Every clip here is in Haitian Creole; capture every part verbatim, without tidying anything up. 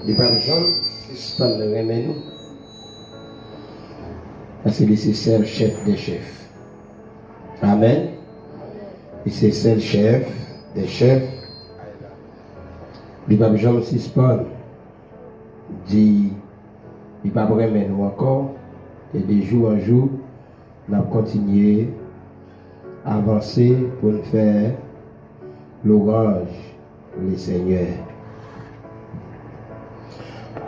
Li p ap janm sispann renmen nou. Paske li se sèl chèf dè chèf. Amèn. Li se sèl chèf dè chèf. Li p ap janm sispann di li p ap renmen nou ankò. E de jou an jou, n ap kontinye avanse pou n fè lwanj Lesenyè.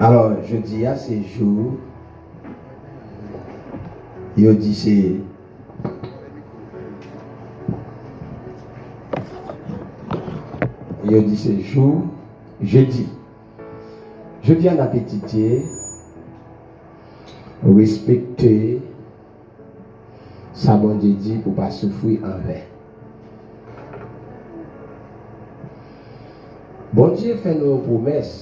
Alò, jodi a se jou, yo di se, yo di se jou jedi. Jodi a n ap etidye, respekte sa Bondye di pou pa soufri anvè. Bondye fè nou yon pwomès.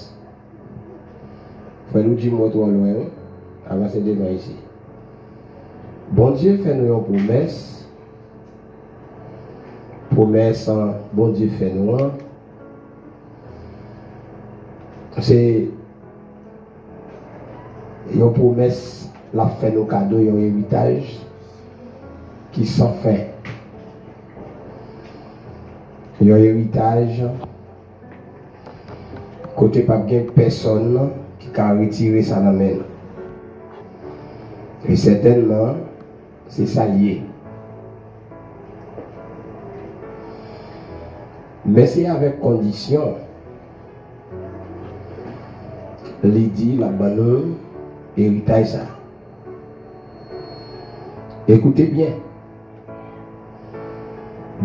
Frè Loudji, mwen twò lwen, wi. Avanse devan isi. Bondye fè nou yon pwomès. Pwomès an Bondye fè nou an, se yon pwomès l ap fè nou kado yon eritaj ki san fen. Yon eritaj kote p ap gen pèsòn ki ka retire sa nan men nou. E sètènman, se sa l ye. Men se avèk kondisyon li di l ap ban nou eritaj sa. Ekoute byen.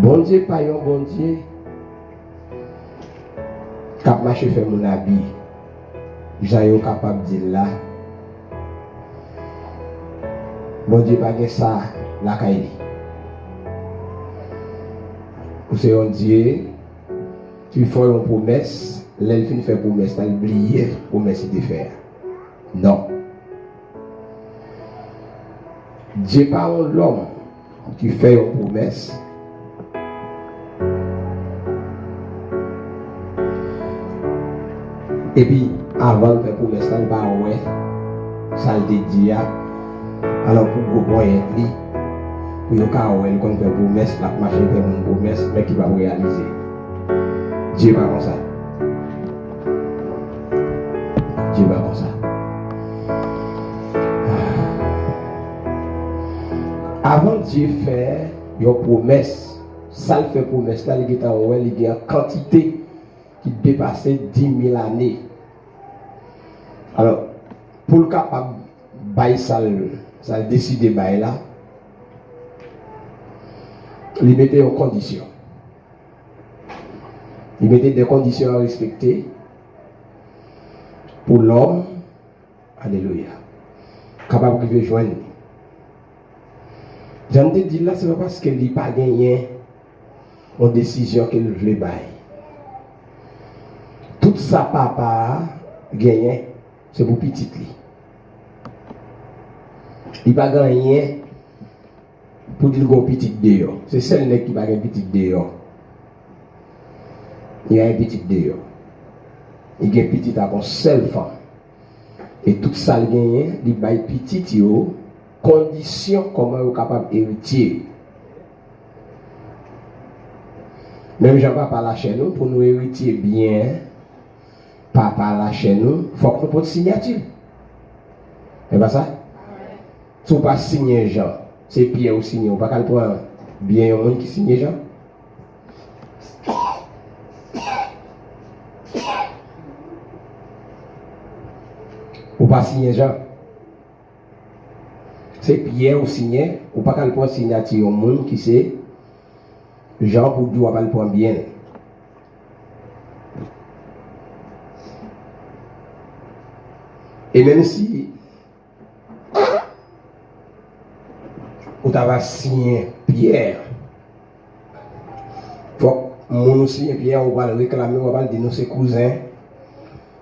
Bondye pa yon Bondye k ap mache fè moun abi, jan yo kapab di l la. Bondye pa gen sa lakay li. Ou se yon Dye ki fè yon pwomès, lè l fin fè pwomès la, l bliye pwomès li te fè a. Non. Dye pa yon lòm ki fè yon pwomès, epi avan l fè pwomès la, l pa wè sa l te di a. Alò, pou gwo ponyèt li, pou yo ka wè l konn fè pwomès, l ap mache fè moun pwomès, men ki p ap reyalize. Dye pa konsa. Dye pa konsa. Avan Dye fè yon pwomès, sa l fè pwomès la, li gentan wè li gen yon kantite ki depase dis mil ane. Alò, pou l kapab bay sa l, sa l deside bay la, li mete yon kondisyon. Li mete de kondisyon a respekte pou lòm, alelouya, kapab rive jwenn li. Jan m te di l la, se pa paske li pa genyen yon desizyon ke l vle bay. Tout sa papa a genyen, se pou pitit li. Li pa gen anyen pou di l gen yon pitit deyò. Se sèl nèg ki pa gen pitit deyò. Li gen pitit deyò. Li gen pitit ak yon sèl fanm. E tout sa l genyen, li bay pitit yo kondisyon kòman yo kapab eritye. Menm jan papa lachè nou, pou nou eritye byen papa lachè nou, fòk nou pot sinyati l. E pa sa? Si w pa siyen Jan, se pyè ou siyen, ou pa ka al pran byen yon moun ki siyen Jan. Ou pa siyen Jan. Se pyè ou siyen, ou pa ka al pran sinyati yon moun ki se Jan pou di w ap al pran byen l. E menm si ou ta va siyen pyè, fòk moun ou siyen pyè a, ou pral reklame, ou pral di nou se kouzen.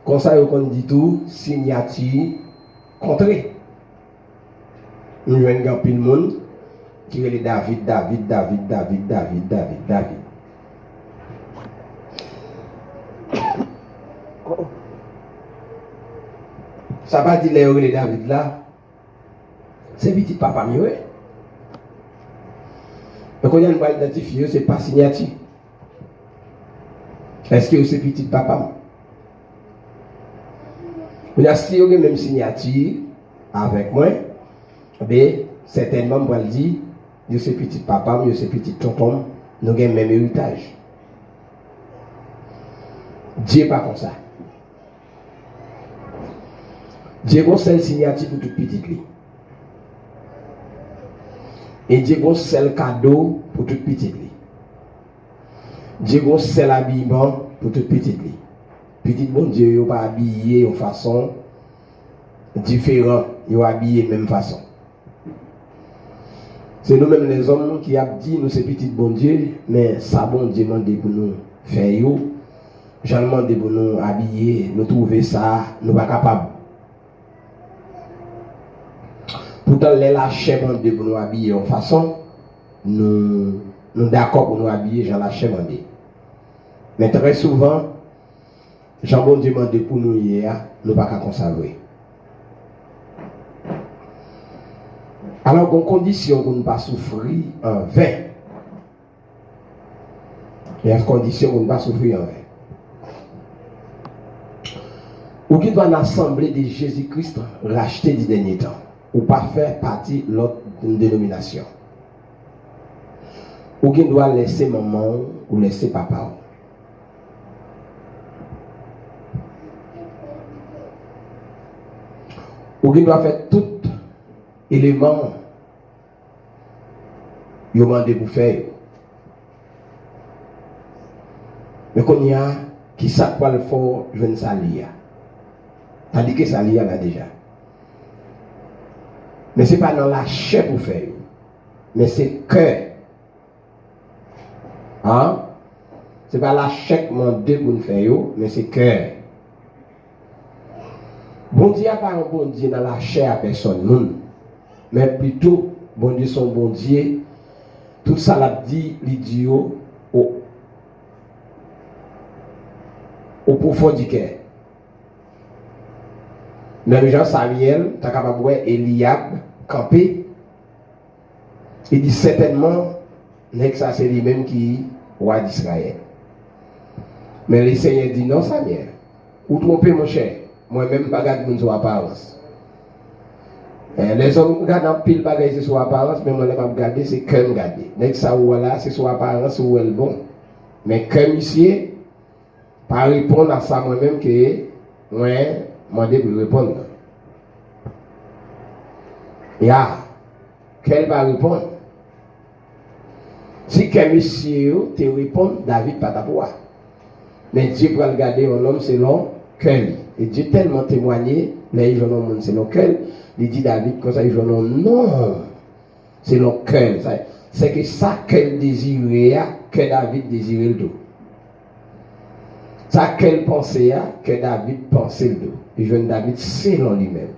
Konsa yo konn di tou sinyati kontre. M jwenn gen anpil moun ki rele David, David, David, David, David, David, David. Oh, oh. Sa pa di lè yo rele David la, se pitit papa m yo ye. Men kounye a nou pral idantifye yo, se pa siyati. Èske yo se pitit papa m? Kounye a, si yo gen menm siyati avèk mwen, ebyen, sètènman, m pral di, yo se pitit papa m, yo se pitit tonton m, nou gen menm eritaj. Dye pa konsa. Dye gon sèl siyati pou tout pitit li. E Dye gon sèl kado pou tout pitit li. Dye gon sèl abiyman pou tout pitit li. Pitit Bondye yo pa abiye yon fason diferan, yo abiye menm fason. Se nou menm lèzòm ki ap di nou se pitit Bondye, men sa Bondye mande pou nou fè yo, jan l mande pou nou abiye, nou twouve sa, nou pa kapab. Poutan, lè lachè mande pou nou abiye yon fason, nou, nou dakò pou nou abiye jan lachè mande. Men trè souvan, jan Bondye mande pou nou ye a, nou pa ka konsa vre. Alò, gon kondisyon pou n pa soufri an ven. Gen kondisyon pou n pa soufri an ven. Ou gen dwa nan Assemblée de Jésus-Christ racheté du dernier temps. Ou pa fè pati lòt denominasyon. Ou gen dwa lèse manman w, ou lèse papa w. Ou gen dwa fè tout eleman yo mande pou fè yo. Men kounye a, ki sa k pral fè w jwenn sali a? Tandike sali a la deja. Men se pa nan lachè pou fè yo, men se kè. An? Se pa lachè k mande pou n fè yo, men se kè. Bondye a pa yon Bondye nan lachè a pèsòn moun, men pito Bondye se yon Bondye, tout sa l ap di, li di yo o, o pwofon di kè. Menm jan Samyèl ta kapab wè Eliyab kanpe, li di, sètènman, nèg sa se li menm ki wa Dizrayèl. Men Lesenyè di, non, Samyèl, ou twonpe, monchè. Mwen menm, m pa gad moun sou aparans. Eh, lèzòm gade anpil bagay se sou aparans, men mwen, lè m ap gade, se kè m gade. Nèg sa ou wè la, se sou aparans ou wè l bon. Men kè misye, pa reponn a sa mwen menm ke mwen mande pou l reponn nan. Ya, kè l pa reponn. Si kè mesye yo te reponn, David pa t ap wa. Men Dye pral gade yon nonm selon kè li. E Dye tèlman temwanye, lè li jwenn yon moun selon kè l, li di David konsa, li jwenn yon nonm selon kè l. Sa, sèke sa kè l dezire a, kè David dezire l tou. Sa kè l panse a, kè David panse l tou. Li jwenn David selon li menm.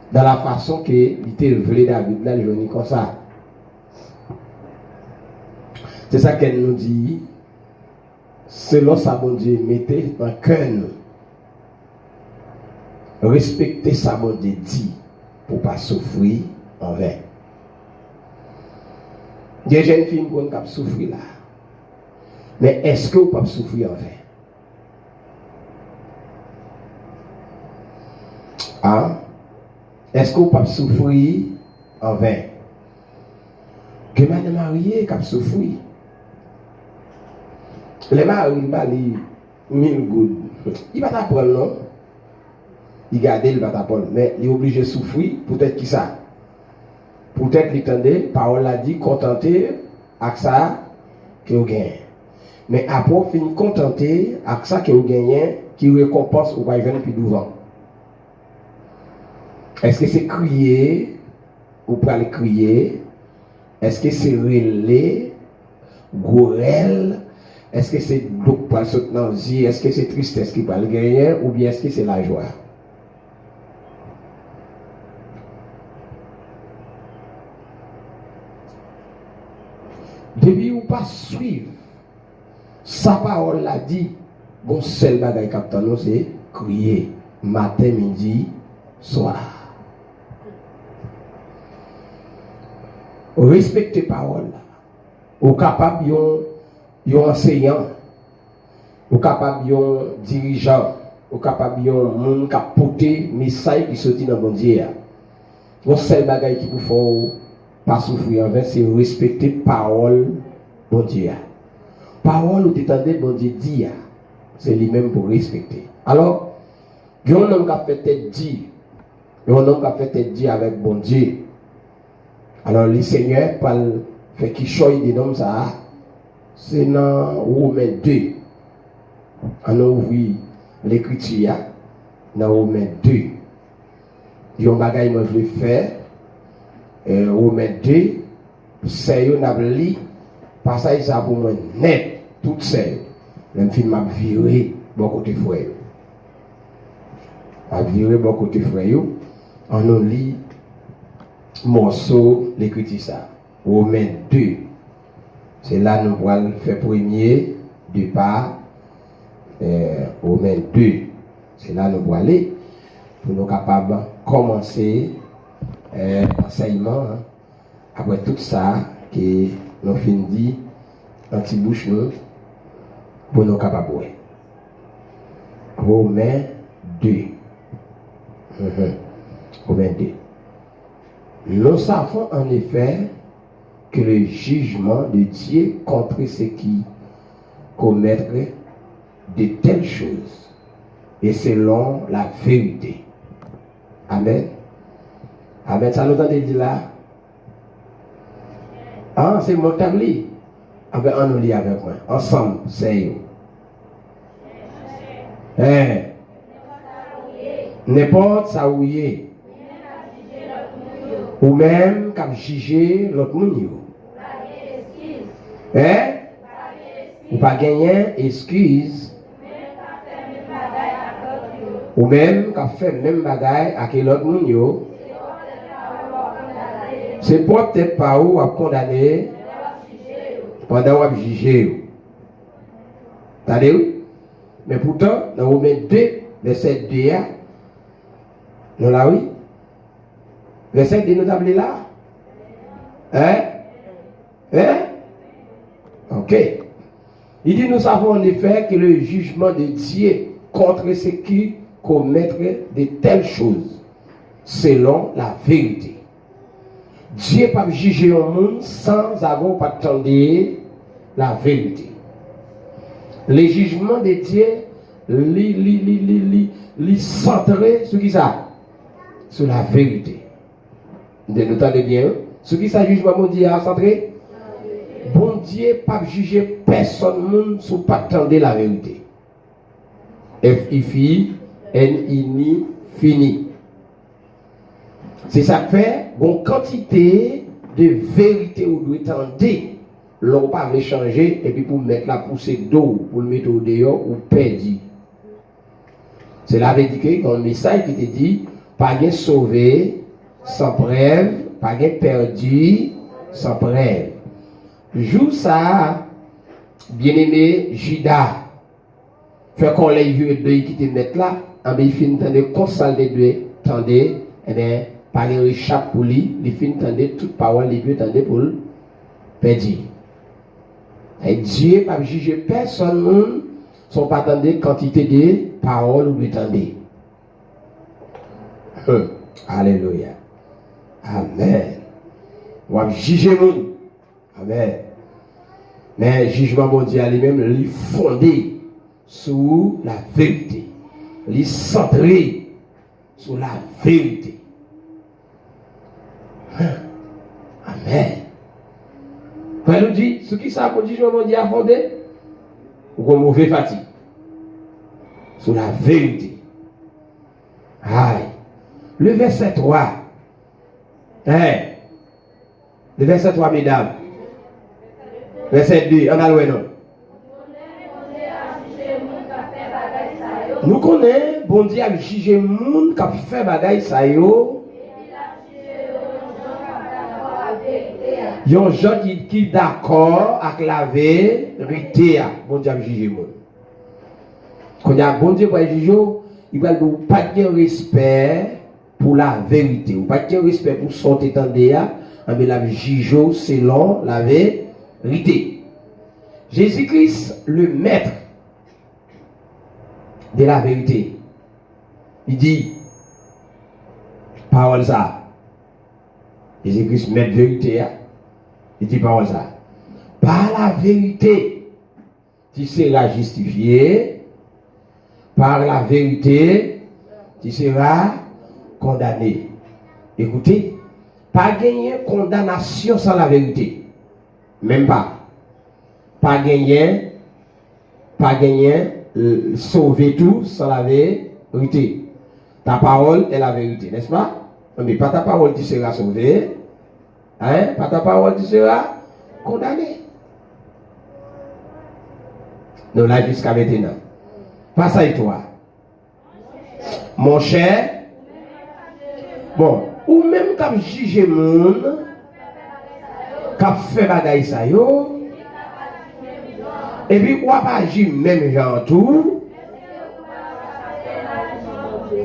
Dans la façon ke li te vle David la, li jwenn li konsa. Se sa kè nou di, selon sa Bondye mete nan kè nou. Respekte sa Bondye di pou w pa soufri anven. Gen jèn fi m konn k ap soufri la. Men èske w p ap soufri anven? A? Èske w p ap soufri anven? Gen madanm marye k ap soufri. Lè mari l ba li mil goud, li pa ta pran l non. Li gade, li pa ta pran l. Men li oblije soufri poutèt kisa? Poutèt li tande pawòl la di, kontante ak sa ke w genyen. Men apre w fin kontante ak sa ke w genyen, ki rekonpans ou pral jwenn pi douvan? Èske se kriye ou pral kriye? Èske se rele, gwo rèl? Èske se dlo k pral sot nan zye? Èske se tristès ki pral genyen? Oubyen èske se lajwa? Depi ou pa swiv sa pawòl la di, gon sèl bagay k ap tann ou, se kriye. maten, midi, swa. Respekte pawòl la. Ou kapab yon, yon anseyan, ou kapab yon dirijan, ou kapab yon moun k ap pote mesaj ki soti nan Bondye a. Yon sèl bagay ki pou fè w pa soufri anven, se respekte pawòl Bondye a. Pawòl ou te tande Bondye di a, se li menm pou respekte. Alò, gen yon nonm k ap fè tèt di, gen yon nonm k ap fè tèt di avèk Bondye. Alò, Lesenyè pral fè kichòy de nonm sa a. Se nan Women de. Ann nou ouvri Lekriti a, nan Women de. Yon bagay mwen vle fè, eh, Women de, sè yo, n ap li pasaj sa pou mwen nèt, tout sè yo. Lè m fin, m ap vire bò kote frè yo. M ap vire bò kote frè yo. Ann nou li mòso Lekriti sa. Women de. Se la nou pral fè premye depa, eh, Women de. Se la nou prale pou nou kapab kòmanse, eh, ansèyman an. Apre tout sa ke nou fin di nan ti bouch nou, pou nou kapab wè. Women de. Mhm. Women de. Nous savons en effet que le jugement de Dieu contre ceux qui commettent de telles choses est selon la vérité. Amen. Amen. Sa nou tande di la? Ah, se mwen k t ap li. Anben, ann nou li avèk mwen. Ansanm, sè yo. Hein. Nenpòt sa ou ye. Ou menm k ap jije lòt moun yo. Hein? Ou pa genyen eskiz. Ou menm k ap fè menm bagay ak lòt moun yo. Se pwòp tèt pa ou w ap kondane pandan w ap jije yo. Tande wi. Men poutan, nan Women de, vèsè de a, nou la wi. Vèsè de nou t ap li la? Hein? Hein? Ok. Il dit, nous savons en effet que le jugement de Dieu contre ceux qui commettent de telles choses, selon la vérité. Dye p ap jije yon moun sanzave w pa t tande laverite. Le jugement de Dieu, li, li, li, li, li, li santre sou ki sa? Sou laverite. Enben, nou tande byen, wi. Sou ki sa jijman Bondye a santre? Bondye p ap jije pèsonn moun si w pa t tande laverite. F I F I N I N I, fini. Se sa k fè, gon kantite de verite ou dwe tande lè w pa vle chanje, epi pou mèt la pouse do w, pou l mete w deyò, ou pèdi. Sela vle di ke gen yon mesaj ki te di, pa gen sove san prèv, pa gen pèdi san prèv. Jou sa a, byeneme, Jida fè kòlèy vire do l kite mèt la, anben, li fin tande kont sa l te dwe tande, enben, pa gen rechap pou li, li fin tande tout pawòl li dwe tande pou l pèdi. E Dye p ap jije pèsonn moun si w pa tande kantite de pawòl ou dwe tande. Hum. Alelouya. Amèn. W ap jije moun. Amèn. Men jijman Bondye a li menm, li fonde sou laverite. Li santre sou laverite. Amèn. Frè nou di, sou ki sa pou jijman Bondye a fonde? Ou gon move fatig. Sou laverite. Ay. Le vèsè twa. Hein? Le vèsè twa, medam. Vèsè de, ann al wè non. Nou konnen Bondye ap jije moun k ap fè bagay sa yo. Yon jan ki, ki dakò ak laverite a. Bondye ap jije moun. Kounye a, Bondye pral jije w, Li pral di w pa t gen respè pou laverite. Ou pa t gen respè pou sa w te tande a, anben l ap jije w selon laverite. Jezi Kris, le mèt de laverite, li di pawòl sa a. Jezi Kris, mèt verite a, li di pawòl sa a. Par la vérité, tu seras justifié, par la vérité, tu seras condamné. Ekoute, pa genyen kondanasyon san laverite. Menm pa. Pa genyen, pa genyen, euh, sove tou san laverite. Ta parole est la vérité, n'est-ce pas? Anben, par ta parole tu seras sauvé, hein? Par ta parole tu seras condamné. Nou la jiska mentenan. Pasaj twa. Monchè, bon, ou menm k ap jije moun k ap fè bagay sa yo, epi w ap aji menm jan an tou,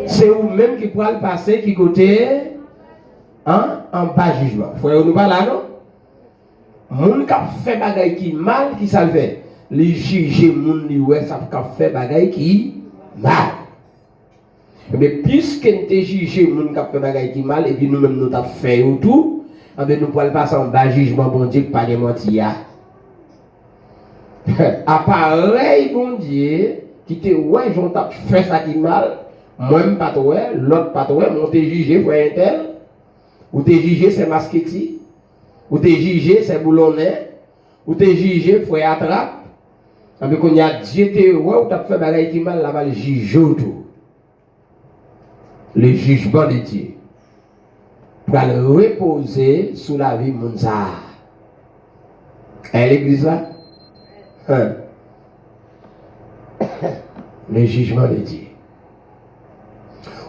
se ou menm ki pral pase ki kote? An, anba jijman. Frè yo, nou pa la, non? Moun k ap fè bagay ki mal, ki sa l fè? Li jije moun li wè sa k ap fè bagay ki mal. Ebyen, piske n te jije moun k ap fè bagay ki mal, epi nou menm nou t ap fè yo tou, ebyen, nou pral pase anba jijman Bondye k pa gen manti a. Aparèy Bondye ki te wè jan w t ap fè sa ki mal, mwen m pa t wè, lòt pa t wè, men w te jije frè entèl, ou te jije sè Masketi, ou te jije sè Boulonnen, ou te jije frè Atrap, anben kounye a Dye te wè w t ap fè bagay ki mal, l ap al jije w tou. Le jugement de Dieu pral repoze sou lavi moun sa a. E legliz la? Hein. Le jugement de Dieu.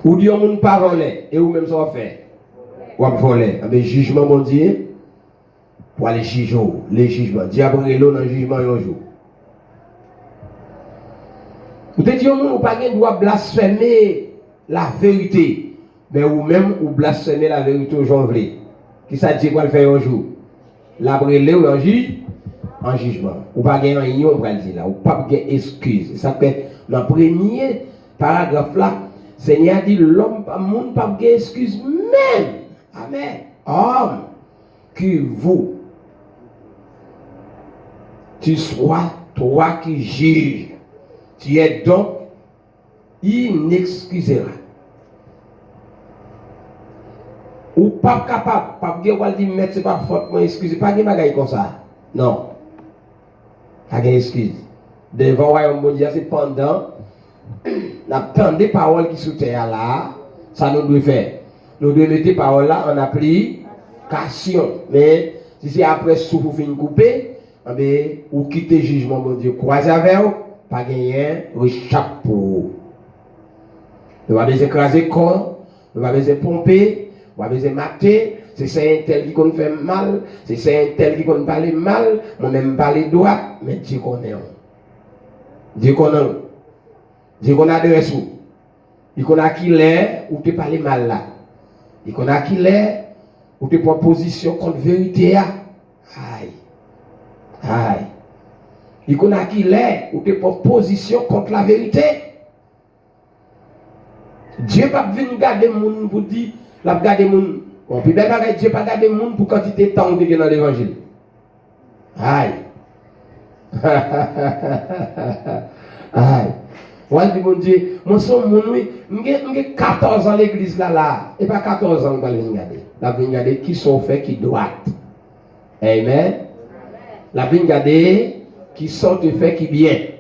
Ou di yon moun pa vòlè, e ou menm sa w ap fè? W ap vòlè. Anben, jijman Bondye pral jije w, le jijman. Dye ap rele w nan jijman yon jou. Ou te di yon moun ou pa gen dwa blasfeme laverite, men ou menm ou blasfeme laverite w jan w vle. Kisa Dye pral fè yon jou? L ap rele w nan ji-, an jijman. Ou pa gen anyen w pral di la. Ou p ap gen eskiz. Se sa k fè nan premye paragraf la, Senyè a di lòm pa, moun p ap gen eskiz menm. Amèn. Homme, que vous, tu sois toi qui juge, tu es donc inexcusable. Ou p ap kapab, p ap gen w al di mèt se pa fòt mwen, eskize, pa gen bagay konsa. Non. Pa gen eskiz. Devan wayòm Bondye a, se pandan n ap tande pawòl ki sou tè a la a, sa nou dwe fè? Nou dwe mete pawòl la an aplikasyon. Men, si se apre souf ou fin koupe, anben, ou kite jijman Bondye kwaze avè w, pa genyen rechap pou ou. Nou pa bezwen kraze kò, nou pa bezwen ponpe, nou pa bezwen mate, se sè entèl ki konn fè m mal, se sè entèl ki konn pale m mal, mwen menm m pale dwat, men Dye konnen w. Dye konnen w. Dye konn adrès ou. Li konn a ki lè ou te pale mal la. Li konn a ki lè ou te pran pozisyon kont verite a. Ay. Ay. Li konn a ki lè ou te pran pozisyon kont laverite. Dye p ap vin gade moun pou di, l ap gade moun. Bon, pi bèl bagay, Dye pa gade moun pou kantite tan ou te gen nan levanjil. Ay. Ay. W al di Bondye, mwen se yon moun, wi. M gen, m gen katòz an legliz la, la. E pa katòz an l pral vin gade. L ap vin gade kisa w fè ki dwat. Amen. L ap vin gade kisa w te fè ki byen.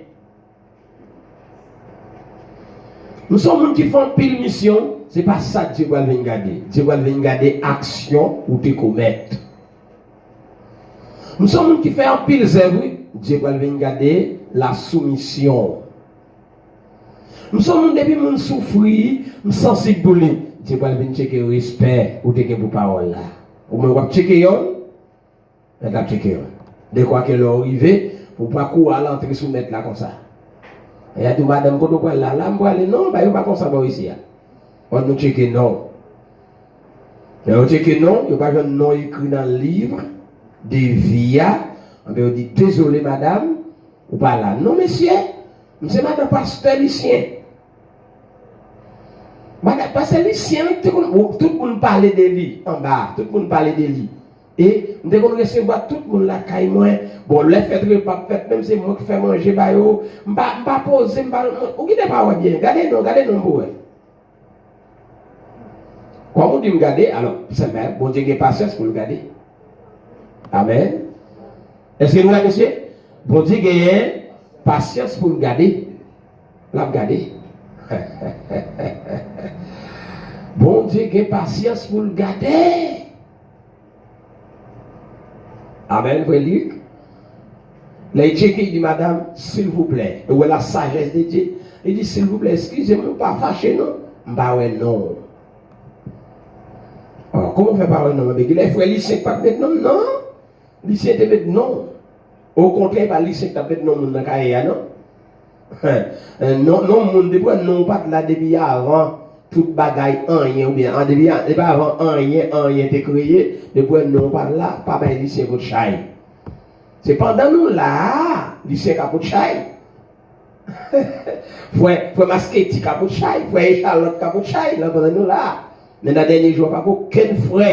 M se yon moun ki fè anpil misyon, se pa sa Dye pral vin gade. Dye pral vin gade aksyon ou te komèt. M se yon moun ki fè anpil zèv, wi. Dye pral vin gade la soumisyon. M se yon moun depi moun soufri, m sansib pou li. Dye pral vin tcheke respè ou te gen pou pawòl la. Ou menm w ap tcheke yonn, Mèt la ap tcheke w. Dekwa ke lè w rive, pou w pa kouri al antre sou mèt la konsa. Epi y a di w, madanm, kote w pral la? La m prale. Non, bagay yo pa konsa bò isi a. Fò nou tcheke non. Lè yo tcheke non, yo pa jwenn non ekri nan liv de vi a. Anben yo di, dezole madanm, ou pa la. Non mesye, m se madanm pastè Lisyen. Madanm pastè Lisyen, wi, te konn, tout moun pale de li anba, tout moun pale de li. E m te konn resevwa tout moun lakay mwen. Bon, lè fèt repa ap fèt, menm se mwen ki fè manje ba yo. M pa, m pa poze, m pa, ou kite pa wè byen. Gade non, gade non pou wè. Kòm ou di m gade, alò, sèlman, Bondye gen pasyans pou l gade. Amèn. Èske nou la, mesye? Bondye genyen pasyans pou l gade. L ap gade. Bondye gen pasyans pou l gade. Amèn, frè Lik. Lè l tcheke, li di, madanm, silvouplè. Ou wè la sajès de Dye. Li di, silvouplè, eskize m, ou pa fache non. M pa wè non. Ò, kòman w fè pa wè non? Ebyen, genlè frè Lisyen pa t met non, non. Lisyen te met non. Okontrè, e pa Lisyen ki t ap met non moun nan kaye a, non. Non, non moun, depi w wè non w pa t la depi avan tout bagay, anyen, oubyen an, depi a, depi avan anyen, anyen te kreye, depi w wè non w pa t la, pa bay Lisyen kout chay. Se pandan nou la a, Lisyen ka pote chay. Frè, frè Masketi ka pote chay, frè Echalòt ka pote chay, nan pandan nou la a. Men nan dènye jou a, pa gen okenn frè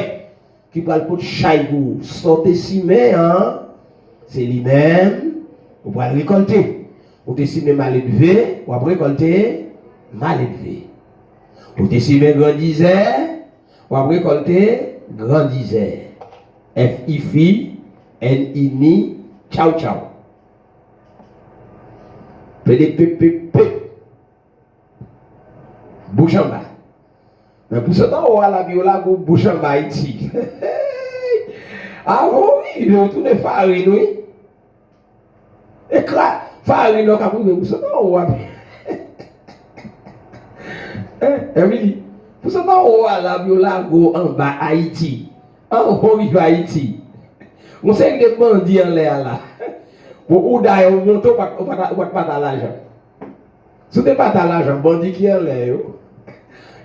ki pral pote chay pou ou. Sa w te simen an, se li menm ou pral rekòlte. Ou te simen maledve, w ap rekòlte maledve. Ou te simen grandizè, w ap rekòlte grandizè. F I F I, N I N I, tchaw tchaw. Pede pep pep pep. Bouch anba. Men pou sot anwo a la, yo lage w bouch anba Ayiti. Awo wi, yo tounen farin wi. Ekra, farin nan k ap rive pou sot anwo a. Hein, Emily, pou sot anwo a la, yo lage w anba Ayiti. Anwo rive Ayiti. Yon seri de bandi anlè a la. Bon, ou dayè, ou monte, ou pa t, ou pa t, ou pa t pata lajan. Si w te pata lajan, bandi ki anlè yo,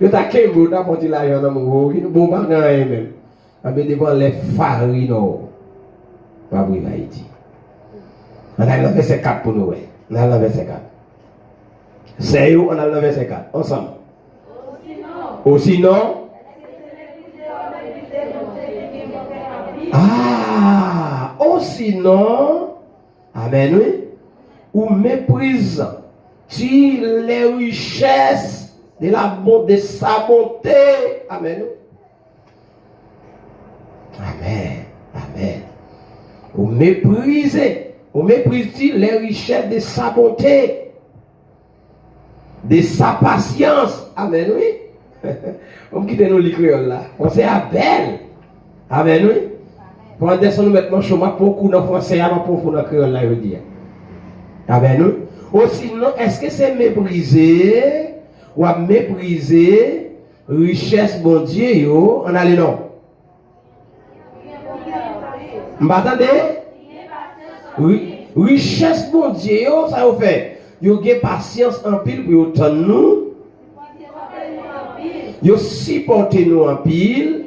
yo ta kenbe w, ta pran ti lajan nan men w, wi, bon, w pa gen anyen menm. Anben, depi anlè farin w pa rive Ayiti. Ann al nan vèsè kat pou nou wè. Ann al nan vèsè kat. Sè yo, ann al nan vèsè kat. Ansanm. Osinon, ah, osinon, amèn, wi. Ou méprise-tu les richesses de la bon-, de sa bonté. Amèn, wi. Amèn. Amèn. Ou mépriser, ou méprise-tu les richesses de sa bonté, de sa patience. Amèn, wi. Bon, m kite nou li kreyòl la. Bon, se Abèl. Amèn, wi. Frè Anderson, ou mèt manche w, m ap pran kou nan fransè a, m ap pran kou nan kreyòl la jodi a. Amèn, wi. Osinon, èske se meprize, w ap meprize richès Bondye yo? Ann ale non. M pa tande. Ri-, richès Bondye yo, sa yo fè? Yo gen pasyans anpil pou yo tann nou. Yo sipòte nou anpil.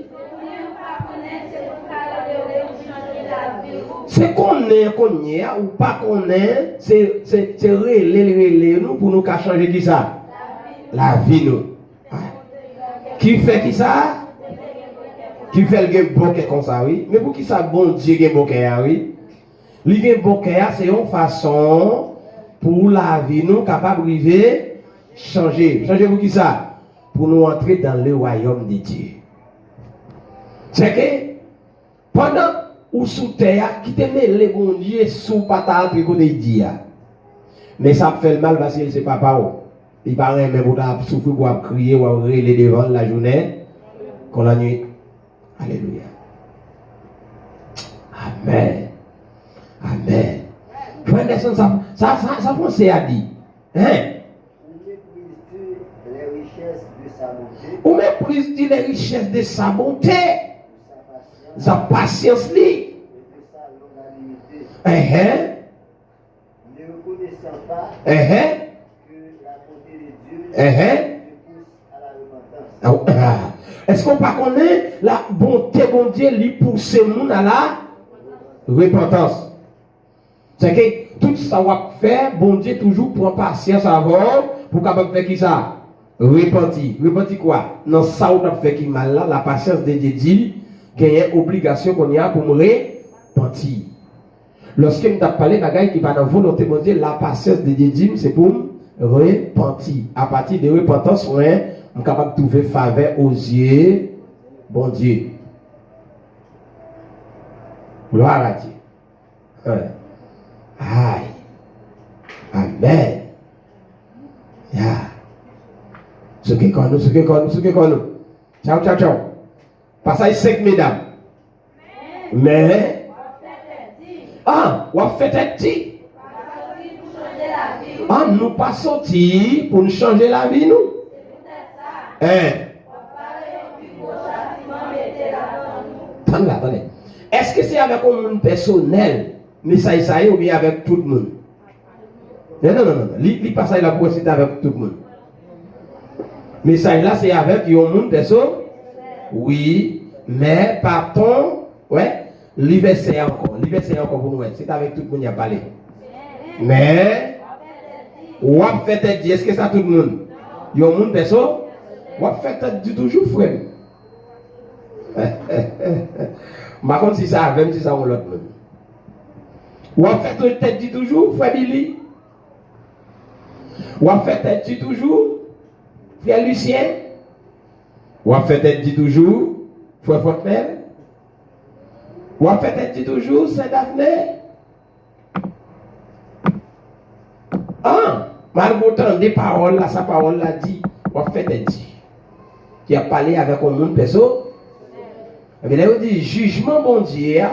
Se konnen kounye a, ou pa konnen, se, se, se rele l rele nou pou nou ka chanje kisa? Lavi nou. Ki fè kisa? Ki fè l gen bon kè konsa, wi. Men poukisa Bondye gen bon kè a, wi? Li gen bon kè a, se yon fason pou lavi nou kapab rive chanje. Chanje poukisa? Pou nou antre dans le royaume de Dieu. Sèke, pandan ou sou tè a, kite mele Bondye si w pa ta antre kote l di a. Men sa ap fè l mal paske l se papa w. Li pa renmen pou w ta ap soufri, pou w ap kriye, w ap rele devan l lajounen kon lannuit. Alelouya. Amèn. Amèn. Frè Anderson, sa, sa, sa, sa fransè a di? Hein? Ou méprise-tu les richesses de sa bonté? Ou méprise-tu les richesses de sa bonté? De sa patience. Sa pasyans li. Et de sa longanimité. Enhen. Ne reconnaissant pas. Enhen. Enhen. Èske w pa konnen la bonte Bondye li pouse moun a la repantans? Sèke tout sa w ap fè, Bondye toujou pran pasyans avè w pou w kapab fè kisa? Repanti. Repanti kwa? Nan sa w t ap fè ki mal la, la pasyans de Dye di, genyen obligasyon kounye a pou m repanti. Lòske m t ap pale bagay ki pa nan volonte Bondye, la pasyans de Dye di m se pou m repanti. Apati de repantans mwen, m kapab twouve favè ozye Bondye. Glwa a Dye. Ay. Amèn. Ya. Souke kò nou, souke kò nou, souke kò nou. Tchaw, tchaw, tchaw. Pasaj senk, medam. Men, ah, w ap fè tèt di. Ah, nou pa soti pou n chanje lavi nou. Hein. Tann la, tande. Èske se avèk yon moun pèsonèl mesaj sa ye oubyen avèk tout moun? Non, non, non, non. Li, li pasaj la pou wè si se avèk tout moun. Mesaj la se avèk yon moun pèso. Wi, men pa ton, wè, li vèsè a ankò. Li vèsè a ankò pou nou wè. Se avèk tout moun y ap pale. Men, w ap fè tèt di. Èske sa tout moun? Yon moun pèso? W ap fè tèt di toujou, frè m. M pa konn si sa avè m, si sa yon lòt moun. W ap fè tèt di toujou, frè Billy. W ap fè tèt di toujou, frè Lucien. W ap fè tèt di toujou, frè Fòtnèl. W ap fè tèt di toujou, sè Dafne. An, malgre w tande pawòl la, sa pawòl la di, w ap fè tèt di. Ki ap pale avèk yon moun pèso. Ebyen, lè yo di jijman Bondye a,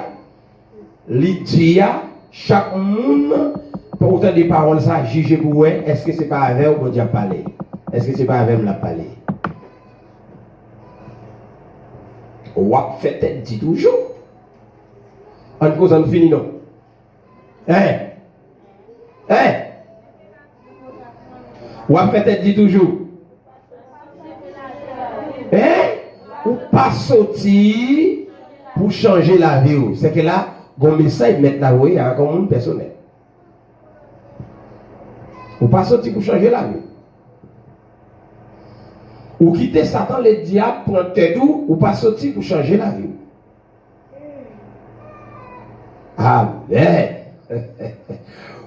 li di a, chak moun, pou w tande pawòl sa, jije pou wè, èske se pa avè w Bondye ap pale? Èske se pa avè m l ap pale? W ap fè tèt di toujou. Ann koze, ann fini non. Hein? Hein? W ap fè tèt di toujou. Hein? Ou pa soti pou chanje lavi w. Sèke la, gon mesaj mèt la voye avèk yon moun pèsonèl. Ou pa soti pou chanje lavi w. Ou kite Satan ledyab pran tèt ou, ou pa soti pou chanje lavi w. Amèn.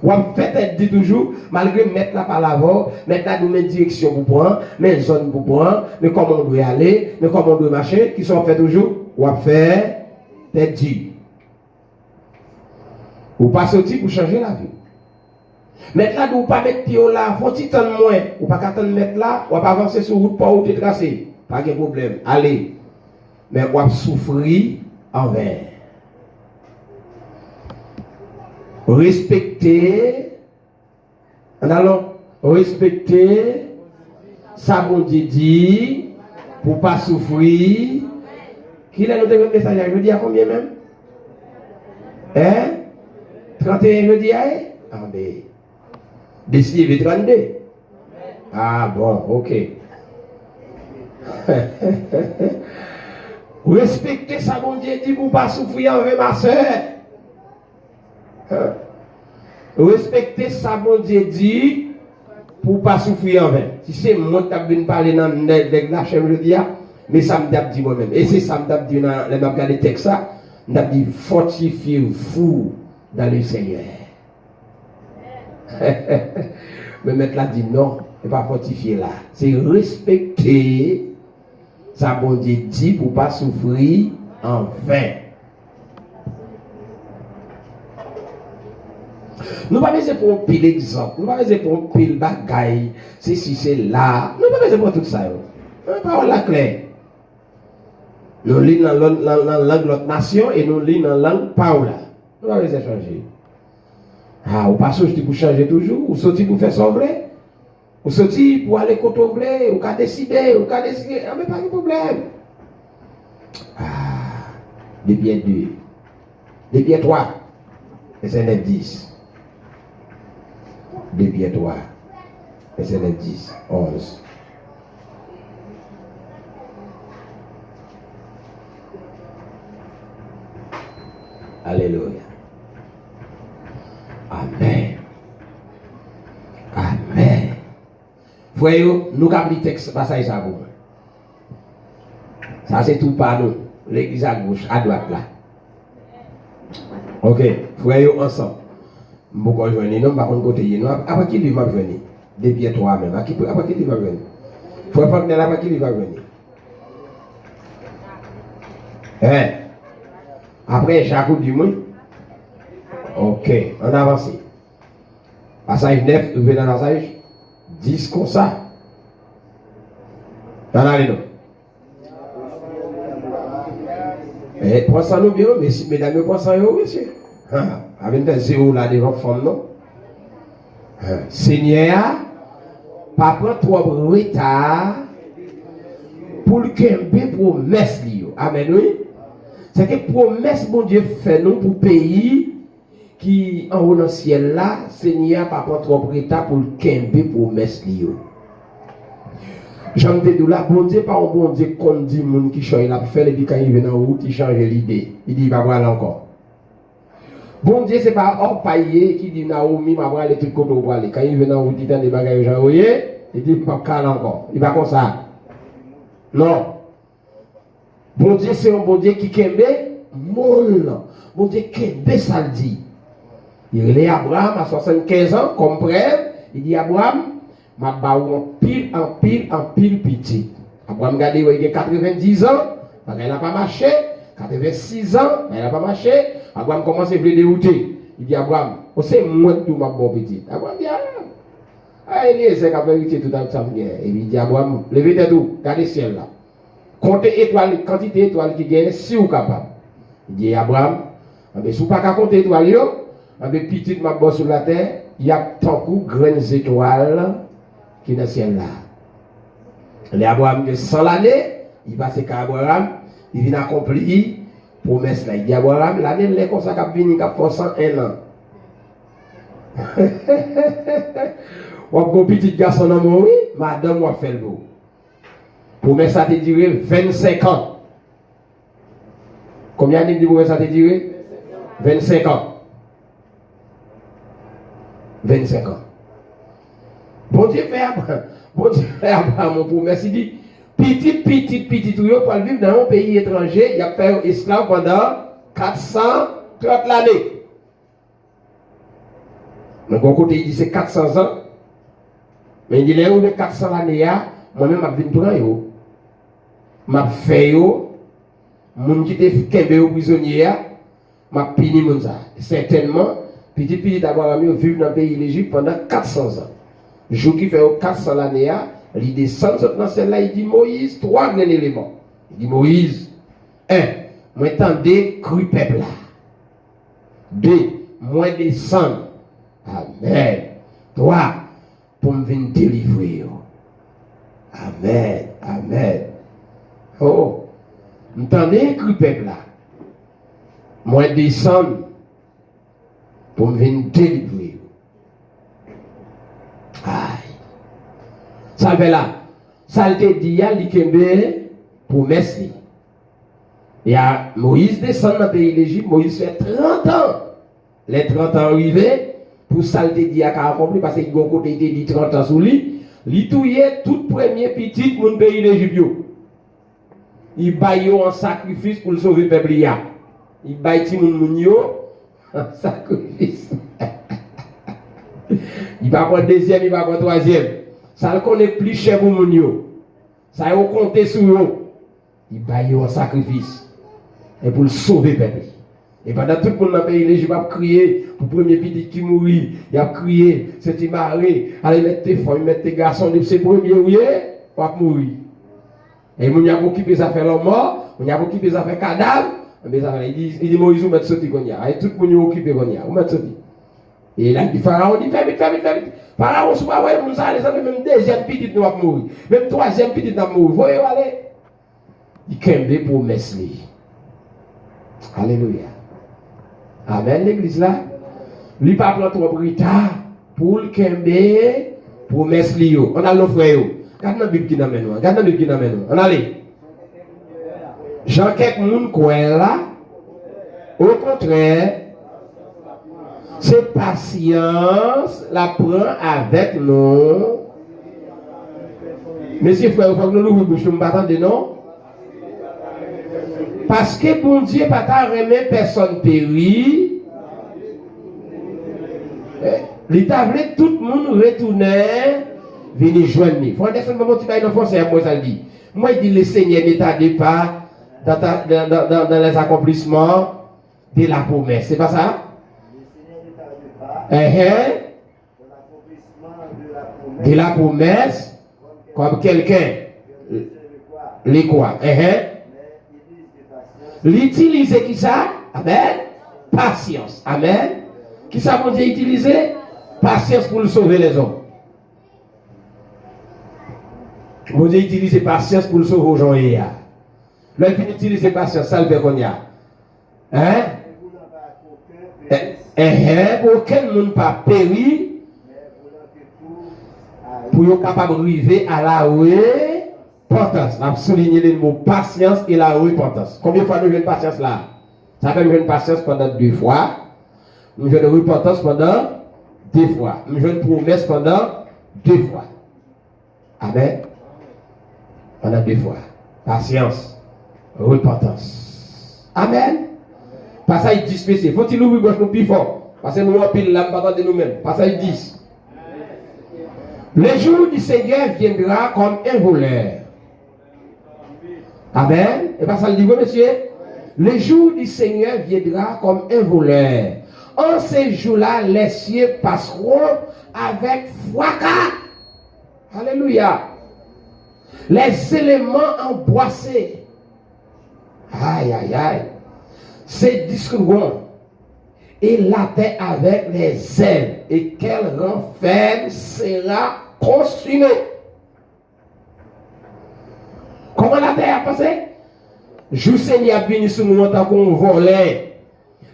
W ap fè tèt di toujou, malgre mèt la pale avè w, mèt la di w men direksyon pou pran, men zòn pou pran, men kòman w dwe ale, men kòman w dwe mache, kisa w ap fè toujou? W ap fè tèt di. Ou pa soti pou chanje lavi w. Mèt la di w pa met pye w la, fè yon ti tann mwen. Ou pa ka tann mèt la, w ap avanse sou wout pa w ou te trase. Pa gen pwoblèm, ale. Men w ap soufri anven. Respekte, ann alon, respekte sa Bondye di pou w pa soufri. Kilè nou te jwenn mesaj la? Jodi a konbyen menm? Hein? Tranteyen jodi a, e? Anben. Dezyèm trann de. Ah bon, ok. Respekte sa Bondye di pou w pa soufri anven, ma sè. Respekte sa Bondye di pou w pa soufri anven. Si se mwen k t ap vin pale nan nèg, nèg Lachenm jodi a, men sa m t ap di mwen menm. E se sa m t ap di nan, lè m ap gade tèks sa, m t ap di, fortifiez-vous dans le Seigneur. Men mèt la di non, se pa fòtifye la. Se respekte sa Bondye di pou w pa soufri anven. Nou pa bezwen pran anpil egzanp, nou pa bezwen pran anpil bagay, sesi, sela. Nou pa bezwen pran tout sa yo. Men pawòl la klè. Nou li nan, nan, nan lang lòt nasyon e nou li nan lang pa w la. Nou pa bezwen chanje. Ah, ou pa soti pou chanje toujou, ou soti pou fè sa w vle. Ou soti pou ale kote w vle, ou ka deside, ou ka deside. Anben, pa gen pwoblèm. Ah, de Pyè de. De Pyè twa. Vèsè nèf, dis. De Pyè twa. Vèsè nèf, dis, onz. Alelouya. Amèn. Amèn. Frè yo, nou kab li tèks pasaj sa pou mwen. Sa se tou pa nou. Legliz agoch, adwat la. Ok, frè yo ansanm. M poko jwenn li non, m pa konn kote l ye non. Ap-, apre ki liv m ap jwenn li? De Pyè twa menm. Apre ki, apre ki liv m ap jwenn li? Frè Fòtnèl, apre ki liv m ap jwenn li? Hein? Apre Jak ou di mwen? Ok, ann avanse. Pasaj nèf, rive nan pasaj dis konsa. Ann ale non. Eh, pran san nou byen, wi, mesye, medam yo pran san yo, mesye. Ha, pa vin fè zewo la devan fanm, non. Ha, Senyè a pa pran twòp reta pou l kenbe pwomès li yo. Amèn, wi. Sèke pwomès Bondye fè nou pou peyi ki anwo nan syèl la, Senyè a pa pran twòp reta pou l kenbe pwomès li yo. Jan m te di w la, Bondye pa yon Bondye k konn di moun kichòy l ap fè l, epi kan l rive nan wout, li chanje lide. Li di li pa pral ankò. Bondye se pa òpay ye ki di Nawomi, "M a prale tout kote w prale." Kan l rive nan wout, li tande bagay yo jan yo ye, li di, "M p ap ka al ankò." Li pa konsa. Non. Bondye se yon Bondye ki kenbe mo l. Bondye kenbe sa l di. Li rele Abraram a swasannkenz an kòm prèv. Li di, "Abraram, m ap ba ou anpil, anpil, anpil pitit." Abraram gade, wè, li gen katrevendiz an, bagay la pa mache. Katrevensis an, bagay la pa mache. Abraram kòmanse vle dewoute. Li di, "Abraram, o se mwen ki di w m ap ba w pitit." Abraram di, "A, a Elyezè k ap eritye tout sa m gen." Epi li di, "Abraram, leve tèt ou, gade syèl la. Konte etwal, kantite etwal ki genyen, si w kapab." Li di Abraram, "Anben, si w pa ka konte etwal yo, anben, pitit m ap ba w sou latè, y ap tankou grenn zetwal ki nan syèl la." Lè Abraram gen san lane, li pase ka Abraram, li vin akonpli pwomès la. Li di Abraram, lane lè konsa k ap vini, k ap fè w san en an, w ap gen yon pitit gason nan men w, wi, madanm w ap fè l pou ou. Pwomès la te dire vennsenk an. Konbyen ane m di pwomès la te dire? Vennsenk an. Vennsenk an. Bondye fè Abra-, Bondye fè Abraram yon pwomès, li di, "Pitit, pitit, pitit ou yo pral viv nan yon peyi etranje, y ap fè yo esklav pandan kat san trant lane." Men gon kote li di se kat san zan. Men li di, "Lè yo rive kat san lane a, mwen menm m ap vin pran yo. M ap fè yo, moun ki te kenbe yo prizonye a, m ap pini moun sa." Sètènman, pitit pitit Abraram yo viv nan peyi Lejip pandan kat san zan. Jou ki fè yo kat san lane a, li desann sot nan syèl la, li di Moyiz twa grenn eleman. Li di Moyiz, en, mwen tande kri pèp la. De, mwen desann. Amèn. Twa, pou m vin delivre yo. Amèn. Amèn. Oh, m tande kri pèp la. Mwen desann pou m vin delivre yo. Ay. Sa l fè la? Sa l te di a, li kenbe pwomès li. E a, Moyiz desann nan peyi Lejip, Moyiz fè trant an. Lè trant an rive, pou sa l te di a ka akonpli, paske gen yon kote li te di trant an sou li, li touye tout premye pitit moun peyi Lejip yo. Li bay yo an sakrifis pou l sove pèp li a. Li bay timoun moun yo an sakrifis. Li pa pran dezyèm, li pa pran twazyèm. Sa l konnen k pli chè pou moun yo. Sa yo konte sou yo. Li bay yo an sakrifis. E pou l sove pèp li. E pandan tout moun nan peyi Lejip ap kriye pou premye pitit ki mouri, y ap kriye, senti mare, ale mèt te fanm, mèt te gason, depi se premye ou ye, w ap mouri. E moun y ap okipe zafè lanmò, moun y ap okipe zafè kadav, anben zafè la, li di, li di Moyiz, ou mèt soti kounye a. E tout moun yo okipe kounye a, ou mèt soti. E la, li di Farawon, di, fè vit, fè vit, fè vit. Farawon, si w pa voye moun sa ale, sa vle menm dezyèm pitit nou ap mouri. Menm twazyèm pitit n ap mouri. Voye yo ale. Li kenbe pwomès li. Alelouya. Amèn, legliz la. Li pa pran twòp reta pou l kenbe pwomès li yo. Ann al non, frè yo. Gad nan Bib ki nan men nou an. Gad nan Bib ki nan men nou an. Ann ale. Jan kèk moun kwè la, okontrè, se pasyans l ap pran avèk nou. Mesye, frè yo, fòk nou louvri bouch nou, m pa tande non. Paske Bondye pa ta renmen pèsòn peri, eh, li ta vle tout moun retounen vini jwenn li. Frè Anderson, ban m yon ti bagay nan fransè, ap wè sa l di. Mwen di, le Seigneur ne tarde pas dans ta, dans, dans, dans, dans les accomplissements de la promesse. Se pa sa? Enhen. De la promesse, comme quelqu'un le croit. Enhen. Li itilize ki sa? Amèn. Pasyans. Amèn. Ki sa Bondye itilize? Pasyans pou l sove lèzòm. Bondye itilize pasyans pou l sove w jan w ye a. Lè l fin itilize pasyans, sa l fè kounye a? Hein? Eh, eh, eh, pou okenn moun pa peri, pou yo kapab rive a la repantans. N ap soulinye le mo pasyans e la repantans. Konbyen fwa nou jwenn pasyans la? Sa fè m jwenn pasyans pandan de fwa. M jwenn repantans pandan de fwa. M jwenn pwomès pandan de fwa. Amèn. Pandan de fwa. Pasyans. Repantans. Amèn. Pasaj dis, mesye. Fò ti louvri bouch nou pi fò. Paske nou anpil la, m pa tande nou menm. Pasaj dis. Le jour du Seigneur viendra comme un voleur. Amèn. E pa sa l di vre, mesye? Le jour du Seigneur viendra comme un voleur. En ce jour-là, les cieux passeront avec fracas. Alelouya. Les éléments emboîtés. Aïe, aïe, aïe. Se diskougon. Et la terre avec les œuvres. Et quel renferme sera consumé. Kòman latè ap pase? Jou Senyè ap vini sou nou an tankou yon vòlè.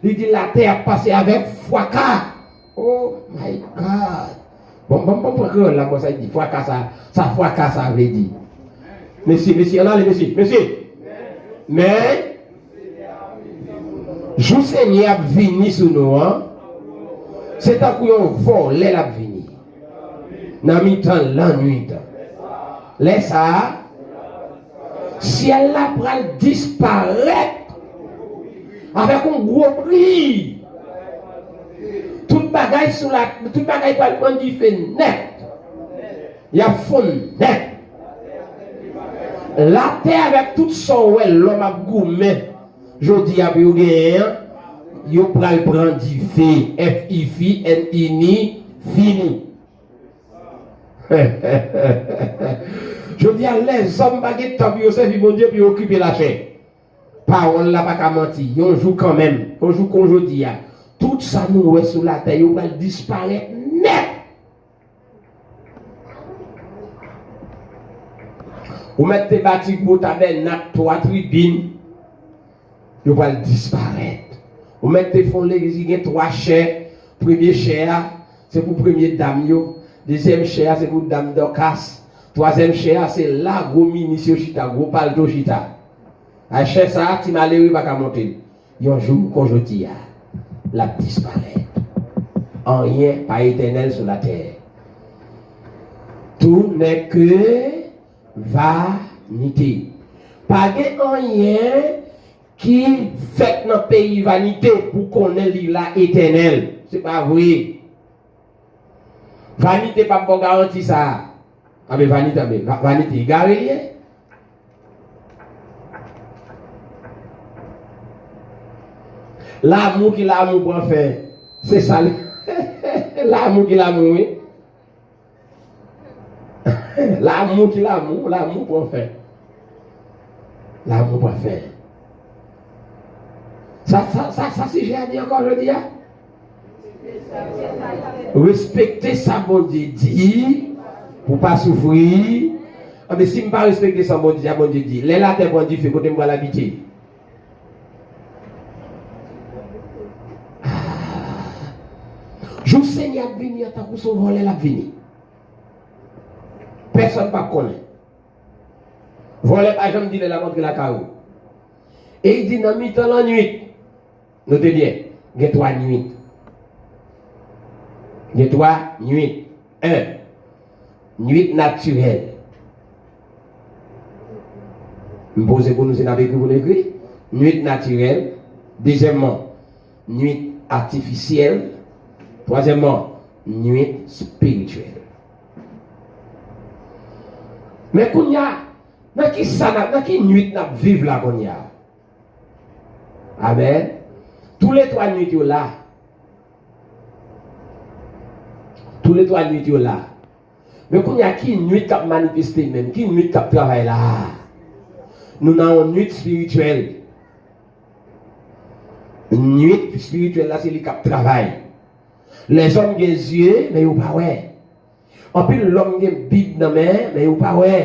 Li di latè ap pase avèk fraka. Oh my God! Bon, bon, bon, pran kreyòl la, bon, sa di fraka sa, sa fraka sa vle di. Mesye, mesye, ann ale, mesye, mesye. Men, jou Senyè ap vini sou nou an, se tankou yon vòlè l ap vini. Nan mitan lannwit. Lè sa a, syèl la pral disparèt avèk yon gwo bri. Tout bagay sou la, tout bagay pral pran dife nèt. Y ap fonn nèt. Latè avèk tout sa w wè lòm ap goumen jodi a pou yo genyen an, yo pral pran dife, F I F I, N I N I, fini. Jodi a, lèzòm pa gen tan pou yo sèvi Bondye, pou yo okipe lachè. Pawòl la pa ka manti. Yon jou kanmenm, yon jou kon jodi a, tout sa nou wè sou latè, yo pral disparèt nèt. Ou mèt te bati gwo tabènak, twa tribin, yo pral disparèt. Ou mèt te fè yon legliz ki gen twa chè, premye chè a, se pou premye dam yo, dezyèm chè a, se pou dam Dòkas, twazyèm chè a, se la gwo minis yo chita, gwo palto chita. A chè sa a, ti malere pa ka monte l. Yon jou kon jodi a, l ap disparèt. Anyen pa etènèl sou latè. Tout n'est que vanité. Pa gen anyen ki fèt nan peyi vanite pou konnen li la etènèl. Se pa vre. Vanite p ap ba w garanti sa a. Anben, vanite, anben, va-, vanite egare li ye. Lanmou ki lanmou pran fen. Se sa li. Lanmou ki lanmou, wi. Lanmou ki lanmou, lanmou pran fen. Lanmou pran fen. Sa, sa, sa, sa sijè a di ankò jodi a? Respekte sa Bondye di, pou pa soufri. Anben, si m pa respekte sa Bondye di a, Bondye di, lè latè pran dife, kote m pral abite? Ah. Jou Senyè ap vini an tankou se yon vòlè l ap vini. Pèsonn p ap konnen. Vòlè pa janm di lè l ap antre lakay ou. E li di nan mitan lannuit. Note byen, gen twa nuit. Gen twa nuit. En, nuit natirèl. M poze pou nou si n ap ekri pou nou ekri. Nuit natirèl. Dezyèmman, nuit atifisyèl. Twazyèmman, nuit espirityèl. Men kounye a, nan ki sa n ap, nan ki nuit n ap viv la kounye a? Amèn. Toulètwa nuit yo la. Toulètwa nuit yo la. Men kounye a, ki nuit k ap manifeste menm? Ki nuit k ap travay la? Nou nan yon nuit espirityèl. Nuit espirityèl la, se li k ap travay. Lèzòm gen zye, men yo pa wè. Anpil lòm gen bib nan men, men yo pa wè.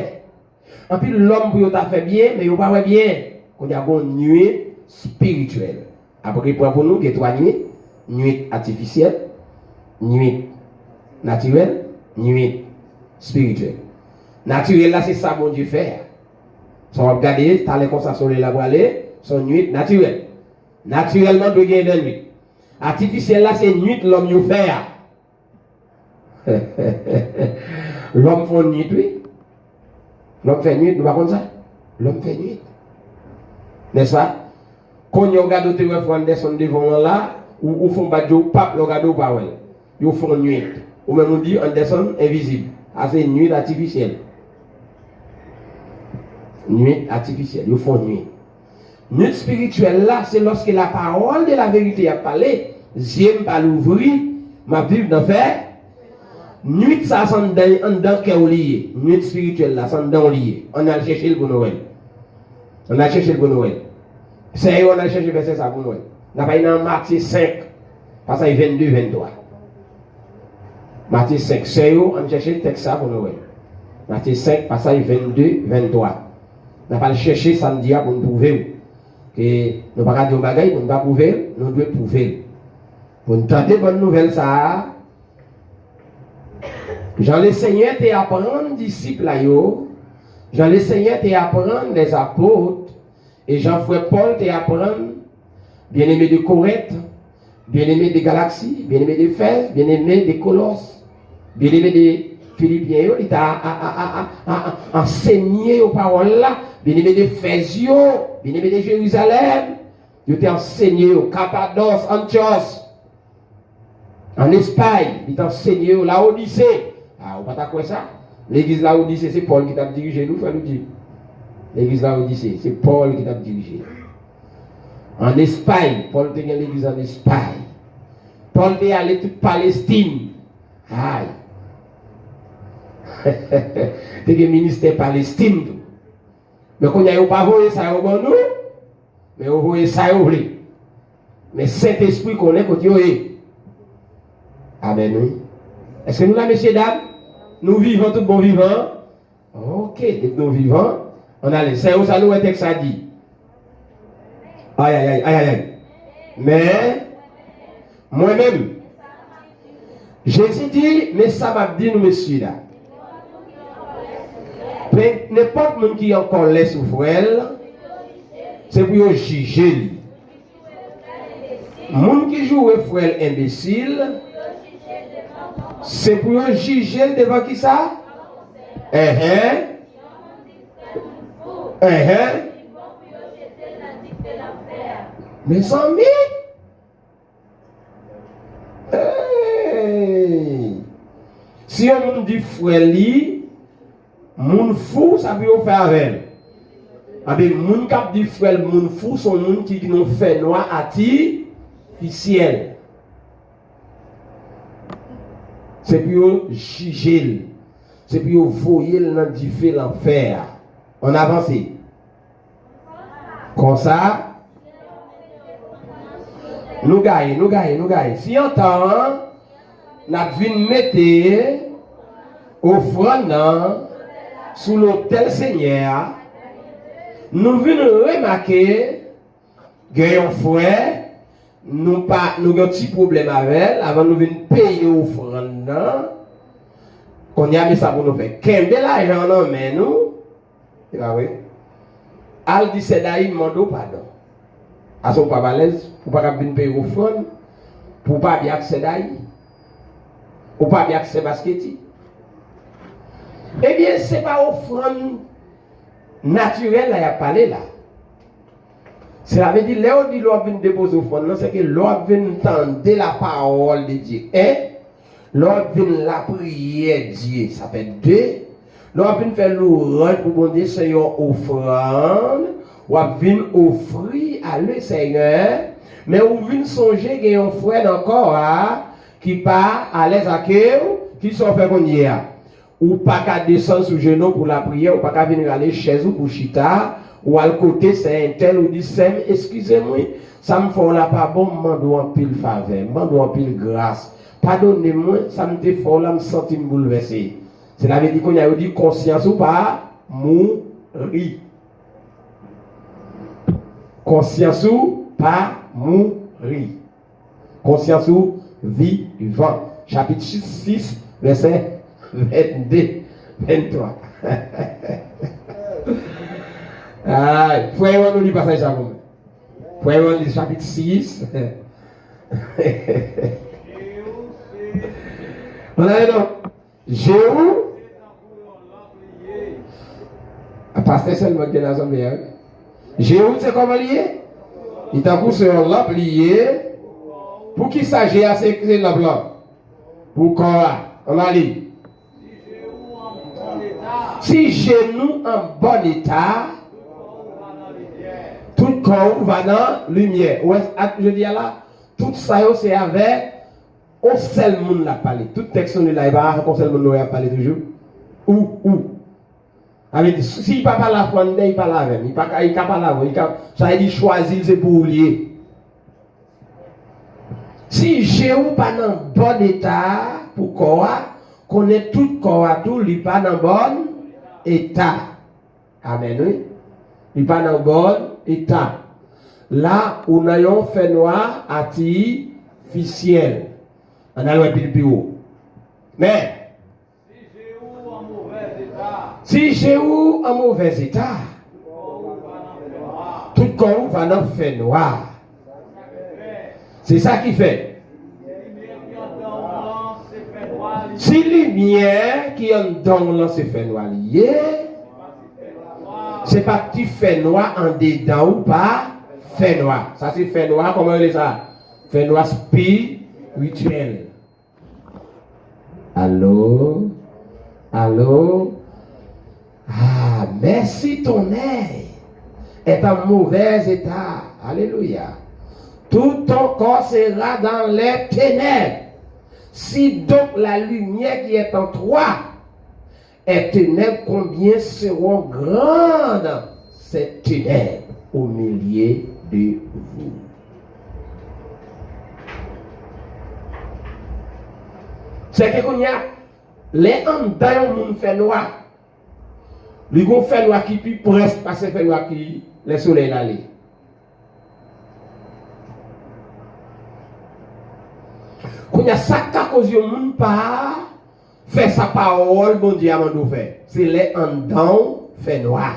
Anpil lòm pou yo ta fè byen, men yo pa wè byen. Kounye a, gon nuit espirityèl. Apre pran pou nou, gen twa nuit. Nuit atifisyèl, nuit natirèl, nuit espirityèl. Natirèl la, se sa Bondye fè a. Sa w ap gade, talè konsa solèy la prale, se yon nuit natirèl. Natirèlman, dwe gen de nuit. Atifisyèl la, se nuit lòm yo fè a. Lòm fè yon nuit, wi. Lòm fè nuit, nou pa konn sa? Lòm fè nuit. Nèspa? Kounye a w gade w te wè frè Anderson devan w lan la, ou, ou fè yon badje w pap, lè w gade w pa wè l. Yo fè yon nuit. Ou menm ou di Anderson envizib. A se nuit atifisyèl. Nuit atifisyèl. Yo fè yon nuit. Nuit espirityèl la, se lòske la parole de la vérité ap pale, zye m pa louvri, m ap viv nan fè. Nuit sa, se anndan, anndan kè w li ye. Nuit espirityèl la, se anndan w li ye. Ann al chèche l pou nou wè l. Ann al chèche l pou nou wè l. Sè yo, ann al chèche vèsè sa pou nou wè l. N ap al nan Matye senk, pasaj vennde, venntwa. Matye senk, sè yo, ann chèche tèks sa pou nou wè l. Matye senk, pasaj vennde, venntwa. N ap al chèche sa m di a pou n pwouve w. Ke nou pa ka di yon bagay pou n pa pwouve l, nou dwe pwouve l. Pou n tande bòn nouvèl sa a, jan Lesenyè te aprann disip la yo, jan Lesenyè te aprann lèzapot, e jan frè Pòl te aprann, byeneme de Korent, byeneme de Galaksi, byeneme de Efèz, byeneme de Kolòs, byeneme de Filipyen yo, li ta a, a, a, a, a, a, ansenye yo pawòl la, byeneme de Efèz yo, byeneme de Jerizalèm, yo te ansenye yo, Kapadòs, Antyòs, ann Espay, li t ansenye yo, Lawodise. A, ou pa ta kwè sa? Legliz Lawodise, se Pòl ki t ap dirije l, wi, frè Loudi. Legliz Lawodise, se Pòl ki t ap dirije l. Ann Espay, Pòl te gen legliz ann Espay. Pòl te ale tout Palestin. Ay! Te gen ministè Palestin tou. Men kounye a, yo pa voye sa yo ban nou. Men yo voye sa yo vle. Men Sentespri konnen kote yo ye. Amèn, wi. Èske nou la, mesyedam? Nou vivan, tout bon vivan? Oke, depi nou vivan, ann ale. Sè yo, sa nou wè tèks sa di? Ayayay, ayayay. Men, mwen menm, Jezi di, men sa m ap di nou, mesye la. Pe-, nenpòt moun ki an kòlè sou frè l, se pou yo jije li. Moun ki joure frè l enbesil, se pou yo jije l devan kisa? Enhen. Enhen. Mezanmi! Hey! Si yon moun di frè li, moun fou, sa pou yo fè avè l? Anben, moun k ap di frè l moun fou, se yon moun ki gen yon fènwa atifisyèl. Se pou yo jije l. Se pou yo voye l nan dife lanfè a. Ann avanse. Konsa, nou gaye, nou gaye, nou gaye. Si antan n ap vin mete ofrann nan sou lotèl Senyè a, nou vin remake gen yon frè, nou pa, nou gen yon ti pwoblèm avè l, avan nou vin peye ofrann nan, Kounye a, men sa pou nou fè. Kenbe lajan an nan men nou. Se pa vre? Al di sè Dayi mande w padon. Ase w pa alèz, ou pa kab vin peye ofrann pou w pa byen ak sè Dayi. Ou pa byen ak sè Basketi. Ebyen, se pa ofrann natirèl la y ap pale la. Sela vle di, lè yo di lè w ap vin depoze ofrann nan, se ke lè w ap vin tande la parole de Dieu. En, lè w ap vin lapriyè Dye, sa fè de. Lè w ap vin fè louwanj pou Bondye, se yon ofrann w ap vin ofri a le Seigneur. Men ou vin sonje gen yon frè nan kò a ki pa alèz ak ou, kisa w fè kounye a? Ou pa ka desann sou jenou pou lapriyè, ou pa ka vin rale chèz ou pou chita, ou al kote sè entèl, ou di, sè m, eskize m wi, sa m fè w la pa bon, m mande w anpil favè, m mande w anpil gras. Padone m wi, sa m te fè w la, m santi m boulvèse. Sela vle di kounye a yo di konsyans ou pa mouri. Konsyans ou pa mouri. Konsyans ou vivan. Chapit sis, vèsè vennde, venntwa. Ay, frè yo, nou li pasaj sa pou mwen. Frè yo, li chapit sis. Ann ale non. Je ou? A, pastè sèlman ki gen nan asanble a, wi. Je ou se kòman li ye? Li tankou se yon lanp li ye. Poukisa je a se, se lanp lan? Pou kò a. Ann ale. Si je nou an bòn eta, tout kò ou va nan limyè. Ou wè, ak jodi a la, tout sa yo se avèk yon sèl moun l ap pale. Tout tèks nou li la, e pa avèk yon sèl moun nou y ap pale toujou. Ou, ou. Sa vle di, si, si li pa pale avè w anndan, li pale avè m. Li pa ka, li ka pale avè w. Li ka, sa vle di, chwazi l, se pou ou li ye. Si je ou pa nan bòn eta pou kò a, konnen tout kò a tou, li pa nan bòn eta. Amèn, wi. Li pa nan bòn eta. La, ou nan yon fènwa atifisyèl. Ann al wè pi, pi wo. Men, si je ou an movèz eta, tout kò ou va nan fènwa. Se sa ki fè. Si limyè ki anndan w lan se fènwa li ye, se pa ti fènwa andedan ou pa fènwa. Sa se fènwa, kòman yo rele sa? Fènwa espirityèl. Alo? Alo? Ah, mais si ton œil est en mauvais état, alléluia, tout ton corps sera dans les ténèbres. Si donc la lumière qui est en toi est ténèbres, combien seront grandes ces ténèbres au milieu de vous. Sèke kounye a, lè anndan yon moun fè nwa, li gon fè nwa ki pi près pase fè nwa ki lè solèy la leve. Kounye a, sa k ka koz yon moun pa fè sa pawòl Bondye a mande w fè, se lè anndan w fè nwa.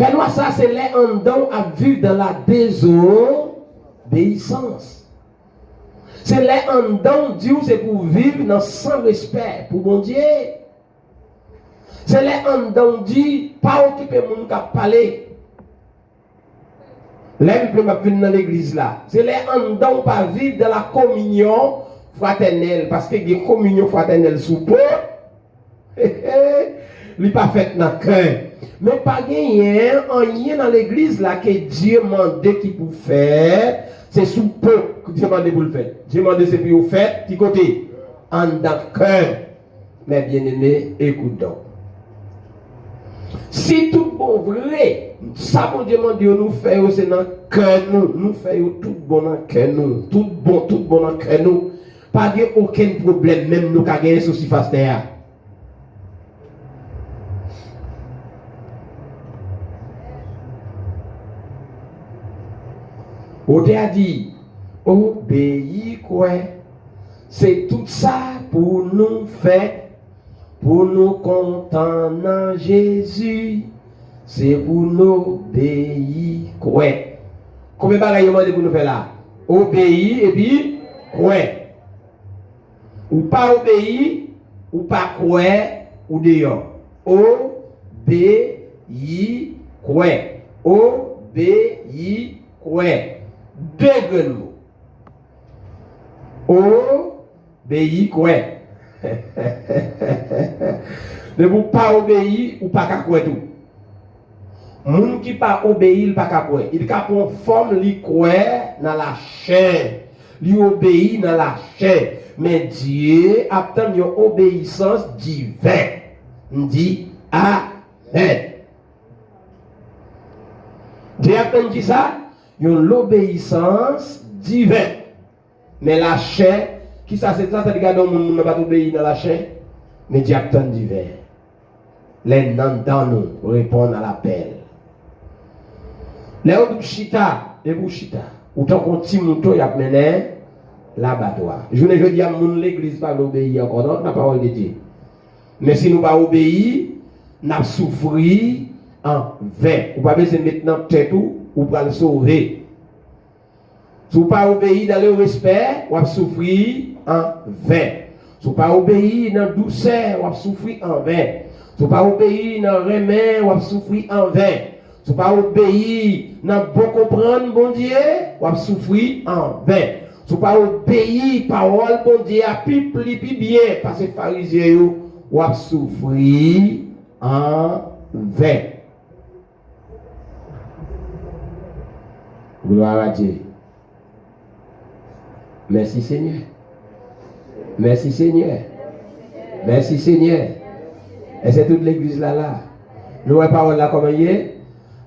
Fè nwa sa, se lè anndan w ap viv dans la désobéissance. Se lè anndan w di w se pou w viv nan san respè pou Bondye. Se lè anndan w di, pa okipe moun k ap pale. Lè m plen m ap vin nan legliz la. Se lè anndan w pa viv dans la communion fraternelle, paske gen kominyon fratènèl sou po. Li pa fèt nan kè. Men pa genyen anyen nan legliz la ke Dye mande ki pou fèt. Se sou po Dye mande pou l fèt. Dye mande se pou yo fèt ki kote? Anndan kè. Mes bien-aimés, écoute donc. Si tout bon vre, sa Bondye mande yo nou fè yo, se nan kè nou, nou fè yo tout bon nan kè nou, tout bon, tout bon nan kè nou. Pa gen okenn pwoblèm menm nou ka genyen sou sifas tè a. Otè a di, obeyi, kwè, Se tout sa pou nou fè, pou nou kontan nan Jezi, se pou n obeyi kwè. Konbyen bagay yo mande pou nou fè la? Obeyi epi kwè. Ou pa obeyi, ou pa kwè, ou deyò. Obeyi kwè. Obeyi kwè. De grenn mo. Obeyi kwè. Depi w pa obeyi, ou pa ka kwè tou. Moun ki pa obeyi, li pa ka kwè. Li ka pran fòm, li kwè nan lachè. Li obeyi nan lachè. Men Dye ap tann yon obeyisans diven. M di, amèn. Dye ap tann kisa? Yon lobeyisans diven. Men lachè, kisa se sa, sa li gade yon moun, moun nan pa t obeyi nan lachè? Men Dye ap tann diven. Lè nandan nou reponn a lapèl. Lè yo di w chita, depi w chita, ou tankou yon ti mouton y ap mennen labatwa. Jounen jodi a, moun legliz pa vle obeyi ankò non, nan pawòl de Dye. Men si nou pa obeyi, n ap soufri anven. Ou pa bezwen met nan tèt ou, ou pral sove. Si w pa obeyi dans le respect, w ap soufri anven. Si w pa obeyi nan dousè, w ap soufri anven. Si w pa obeyi nan renmen, w ap soufri anven. Si w pa obeyi nan bon konprann Bondye, w ap soufri anven. Si w pa obeyi pawòl Bondye a pi pli pi byen pase Farizyen yo, w ap soufri anven. Gloire à Dieu. Mèsi Senyè. Mèsi Senyè. Mèsi Senyè. Èske tout legliz la la? Nou wè pawòl la kòman l ye?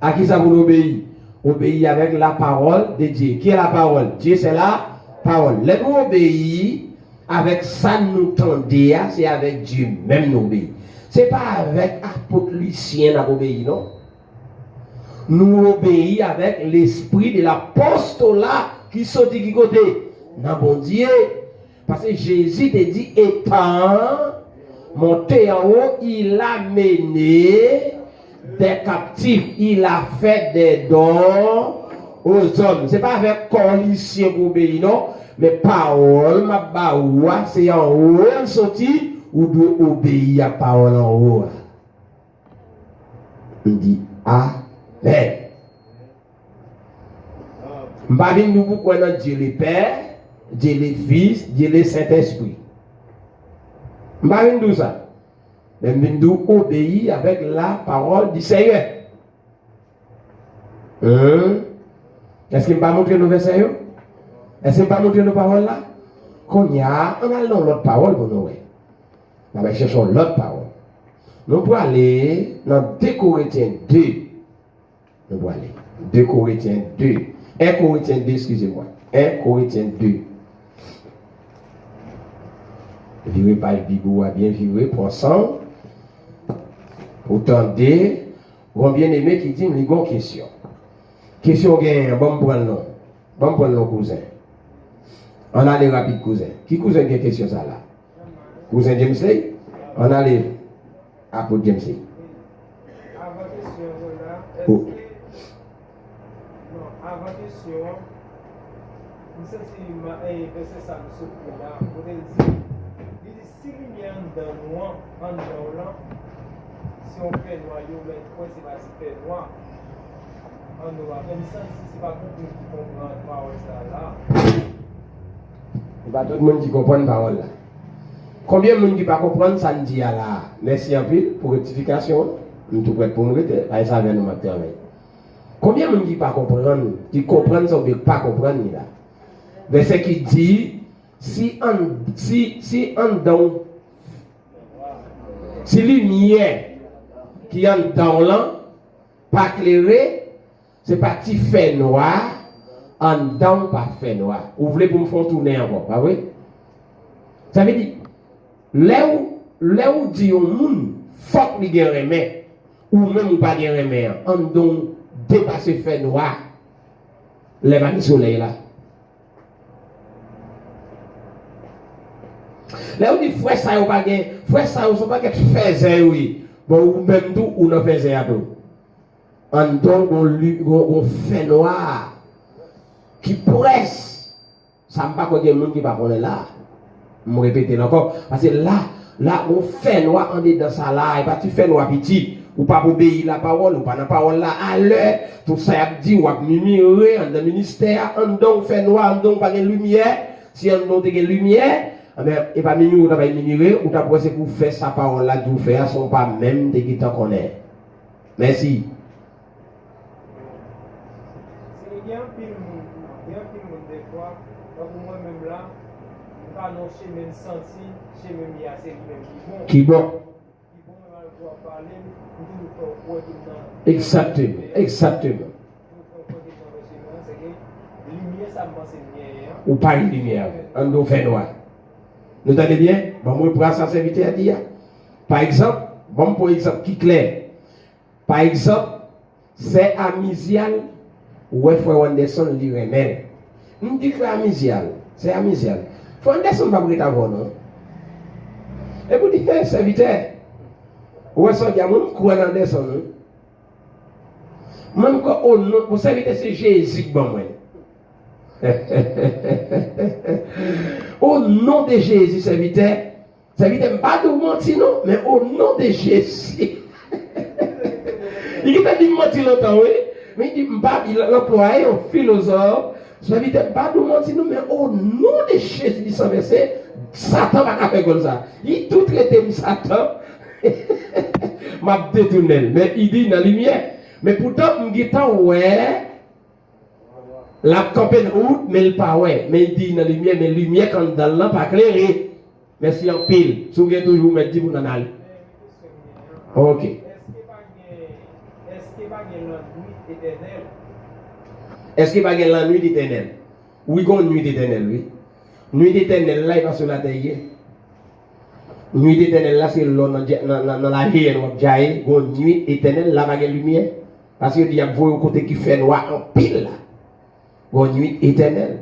A kisa pou nou obeyi? Obeyi avèk la parole de Dieu. Qui est la parole? Dieu c'est la parole. Lè nou obeyi avèk sa nou tande a, se avèk Dye menm nou obeyi. Se pa avèk apot Lucien n ap obeyi non. Nou obeyi avèk lespri de lapostola ki soti ki kote? Nan Bondye. Paske Jezi te di, étant monté en haut, il a mené des captifs, il a fait des dons aux hommes. Se pa avèk kò Lucien pou obeyi non, men pawòl m ap ba ou a, se anwo l soti, ou dwe obeyi ak pawòl anwo a. M di, amèn. M pa vin di w pou kwè nan Dye Lepè, Dye Lefis, Dye Lesentespri. M pa vin di w sa. Men m vin di w obeyi avèk la parole du Seigneur. Hum. Èske m pa montre nou vèsè yo? Èske m pa montre nou pawòl la? Kounye a, ann al nan yon lòt pawòl pou nou wè. N ap al chèche yon lòt pawòl. Nou prale nan de Korentyen de. Nou prale. De Korentyen de. En Korentyen de, eskize mwen. En Korentyen de. Vire paj Bib ou a byen vire, pran san w. Ou tande, gon byeneme ki di m li gon kesyon. Kesyon w genyen an, ban m pran l non. Ban m pran l non, kouzen. Ann ale rapid, kouzen. Ki kouzen ki gen kesyon sa la? Kouzen Jamesley? Ann ale, apot Jamesley. Avan kesyon an, Ronald, èske, non, avan kesyon an, m santi ma-, eh, vèsè sa m sot li la, kote l di, li di, si limyè anndan nou an, anndan w lan, se yon fènwa, yo mèt kwè se pa ti fènwa. An nou a menm santi se pa tout moun ki konprann pawòl sa a la. Se pa tout moun ki konprann pawòl la. Konbyen moun ki pa konprann sa n di a la a? Mèsi anpil pou rektifikasyon an. M tou prèt pou m rete. Bay sa avè nou, m ap travay. Konbyen moun ki pa konprann, ki konprann sa oubyen ki pa konprann li la? Vèsè ki di, si an, si, si anndan w, si limyè ki anndan w lan pa klere, se pa ti fènwa, anndan w pa fènwa. Ou vle pou m fè yon tounen ankò, pa vre? Sa vle di, lè ou, lè ou di yon moun, fòk li gen renmen, ou menm ou pa gen renmen an, anndan w depase fènwa, lè pa gen solèy la. Lè yo di frè sa yo pa gen, frè sa yo se yon pakèt fèzè yo ye. Bon, ou menm tou, ou nan fèzè a tou. Anndan w gon li, gon, gon fènwa ki près. Sa m pa kwè gen moun ki pa konnen la. M repete l ankò. Paske la, la, gon fènwa andedan sa la. E pa ti fènwa piti. Ou p ap obeyi lapawòl, ou pa nan pawòl la alè. Tout sa y ap di, w ap mimire anndan ministè a. Anndan w fènwa, anndan w pa gen limyè. Si anndan w te gen limyè, anben, e pa mimire ou ta pral mimire, ou t ap wè se pou w fè sa pawòl la di w fè a, san w pa menm te gentan konnen. Mèsi. Se gen anpil moun, gen anpil moun dèfwa, tankou mwen menm la, m pa nan yon chemen m santi, chemen m ye a se li menm ki bon. Ki bon. Ki bon, menm lè w ap pale m, m toujou fè w kwè ke m nan. Egzakteman, egzakteman. Toujou fè w kwè ke m nan chemen an, se ke limyè sa m panse m genyen an. Ou pa gen limyè avè l. Anndan w fènwa. Nou tande byen? Ban mwen pran sa sèvitè a di a. Pa egzanp, ban m pran yon egzanp ki klè. Pa egzanp, sè Amizyal wè frè Anderson, li renmen l. M di frè Amizyal, sè Amizyal, frè Anderson p ap ret avè w non. Epi w di, hey, sèvitè, ou wè sa w di a, mwen m kwè nan Anderson wi. Mwen m kwè o non, bon sèvitè se Jezi k ban mwen. O non de Jezi, sèvitè, sèvitè, m pa di w manti non, men o non de Jezi. Li gentan di m manti lontan, wi. Men li di m pa, li anplwaye yon filozòf. Sèvitè, m pa di w manti non, men o non de Jezi, li san vèse, Satan pa ka fè gòl sa. Li tou trete m Satan. M ap detounen l. Men li di nan limyè. Men poutan, m gentan wè L ap kanpe nan wout, men l pa wè. Men l di nan limyè, men limyè k anndan l lan pa klere. Mèsi anpil. Si w gen toujou, w mèt di pou n ann ale. Ok. Èske pa gen, èske pa gen lannwit etènèl? Èske pa gen lannwit etènèl? Wi, gen yon nwit etènèl, wi. Nwit etènèl la, e pa sou latè l ye. Nwit etènèl la, se lè w nan dja-, nan, nan, nan lajeyèn w ap djaye, gen yon nwit etènèl la, pa gen limyè. Paske yo di y ap voye w kote ki fè nwa anpil la. Gen yon nwit etènèl.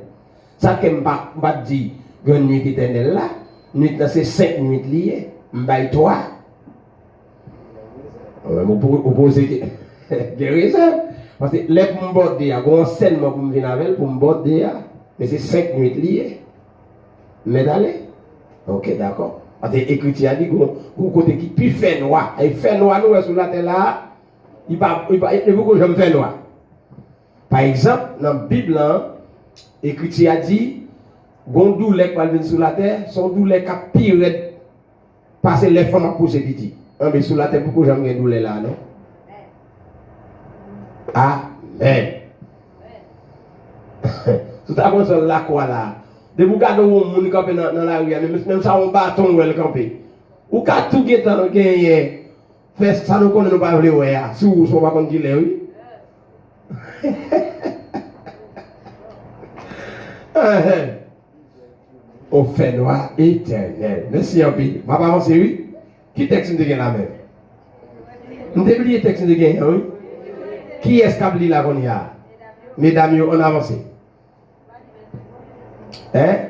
Sa k fè m pa, m pa t di gen yon nwit etènèl la, nwit lan se senk nwit li ye, m bay twa. Mwen menm, ou po-, ou poze ke-, gen rezon. Paske lè pou m bòde a, gen yon ansènman pou m vin avè l, pou m bòde a. Men se senk nwit li ye. M mèt ale? Ok, dakò. Paske ekriti a di, gon, gon kote ki pi fè nwa. E fè nwa nou wè sou latè la a, li pa, li pa, li poko janm fè nwa. Pa egzanp, nan Bib lan, ekriti a di, gon doulè k pral vin sou latè, se yon doulè k ap pi rèd pase lè fanm ap pouse pitit. Anben, sou latè poko janm gen doulè la, non? Amèn. Si w ta pran sòl lakwa la, depi w gade yon moun kanpe nan, nan lari a, menm, menm sa yon baton w wè l kanpe. Ou ka tou gentan genyen, fè sa nou konnen nou pa vle wè a, sou ou, sou w pa konn kilè, wi. Enhen. Yon fènwa etènèl. Mèsi anpil. M ap avanse, wi. Ki tèks m te gen la menm? M te bliye tèks m te genyen an, wi. Kiyès k ap li la kounye a? Medam yo, ann avanse. Hein?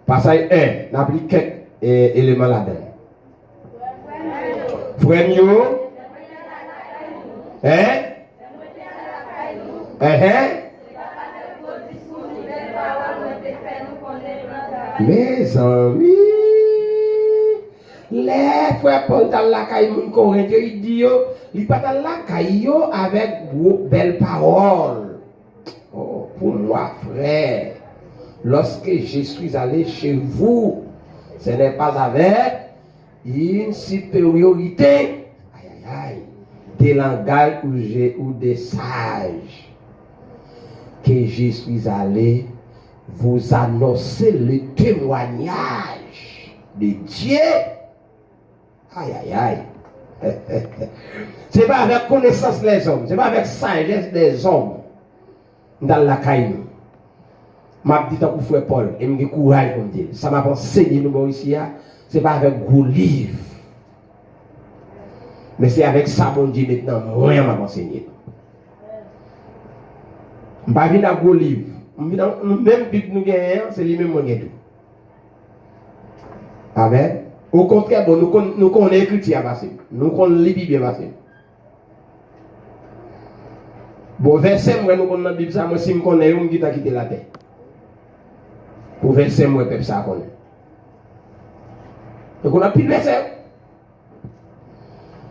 Pasaj en, n ap li kèk, eh, eleman ladan l. Frè m yo, hein? Enhen. Mezanmi, lè frè Pòl t al lakay moun Korent yo, li di yo, li pa t al lakay yo avèk gwo bèl pawòl. Oh, pour moi, frère, lorsque je suis allé chez vous, ce n'est pas avec une supériorité, aïe, aïe, aïe, de langage ou je, ou de sage, que je suis allé vous annoncer le témoignage de Dieu. Ay, ay, ay. Se pa avèk konesans lèzòm, se pa avèk sajès dèzòm m t al lakay nou. M ap di tankou frè Pòl, e m gen kouraj pou m di l. Sa m ap ansenye nou bò isi a, se pa avèk gwo liv. Men se avèk sa Bondye met nan mwen an m ap ansenye nou. M pa vin ak gwo liv. M vin ak menm Bib nou genyen an, se li menm mwen gen tou. Amèn. Okontrè, bon, nou konn, nou konnen ekriti a pase m. Nou konn li pi byen pase m. Bon, vèsè m wè nou konn nan Bib sa, mwen si m konnen yo, m gentan kite latè. Pou vèsè m wè pèp sa konnen. Yo konn anpil vèsè.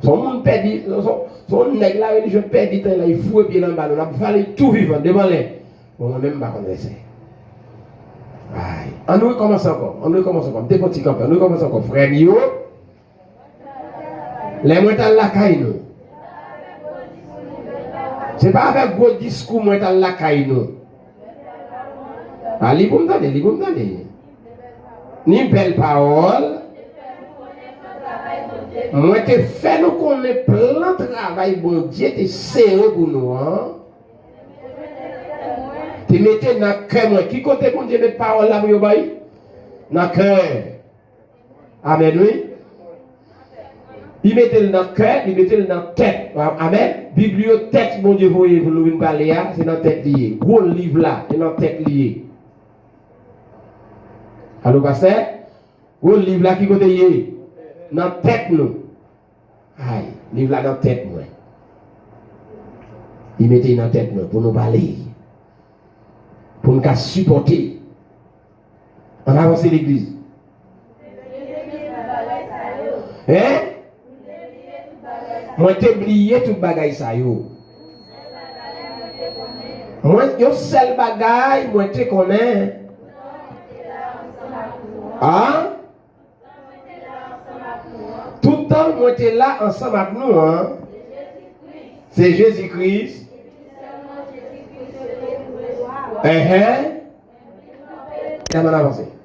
Se yon moun pèdi, se yon, se yon nèg la relijyon pèdi tan la, li foure pye l anba nou, l ap vale tou vivan devan lè. Bon, mwen menm m pa konn vèsè. Ay, ann rekòmanse ankò, ann rekòmanse ankò. M te fè yon ti kanpe, ann rekòmanse ankò. Frè m yo, lè mwen t al lakay nou, se pa avèk gwo diskou mwen t al lakay nou. A, li pou m tande, li pou m tande. Ni bèl pawòl. Mwen te fè nou konnen plan travay Bondye te sere pou nou an. Te mete nan kè mwen. Ki kote Bondye met pawòl la pou yo bay? Nan kè. Amèn, wi. Li mete l nan kè, li mete l nan tèt. A-, amèn. Bib li yo, tèks Bondye voye pou nou vin pale a, se nan tèt li ye. Gwo liv la, se nan tèt li ye. Alo, pastè? Gwo liv la, ki kote li ye? Nan tèt nou. Ay, liv la nan tèt mwen. Li mete l nan tèt mwen pou nou pale. Pou n ka sipòte. Ann avanse, legliz. Hein? Mwen te bliye tout bagay sa yo. Mwen, yon sèl bagay mwen te konnen. A? Tout tan mwen te la ansanm ak nou an, se Jezi Kris. Enhen. Ann avanse.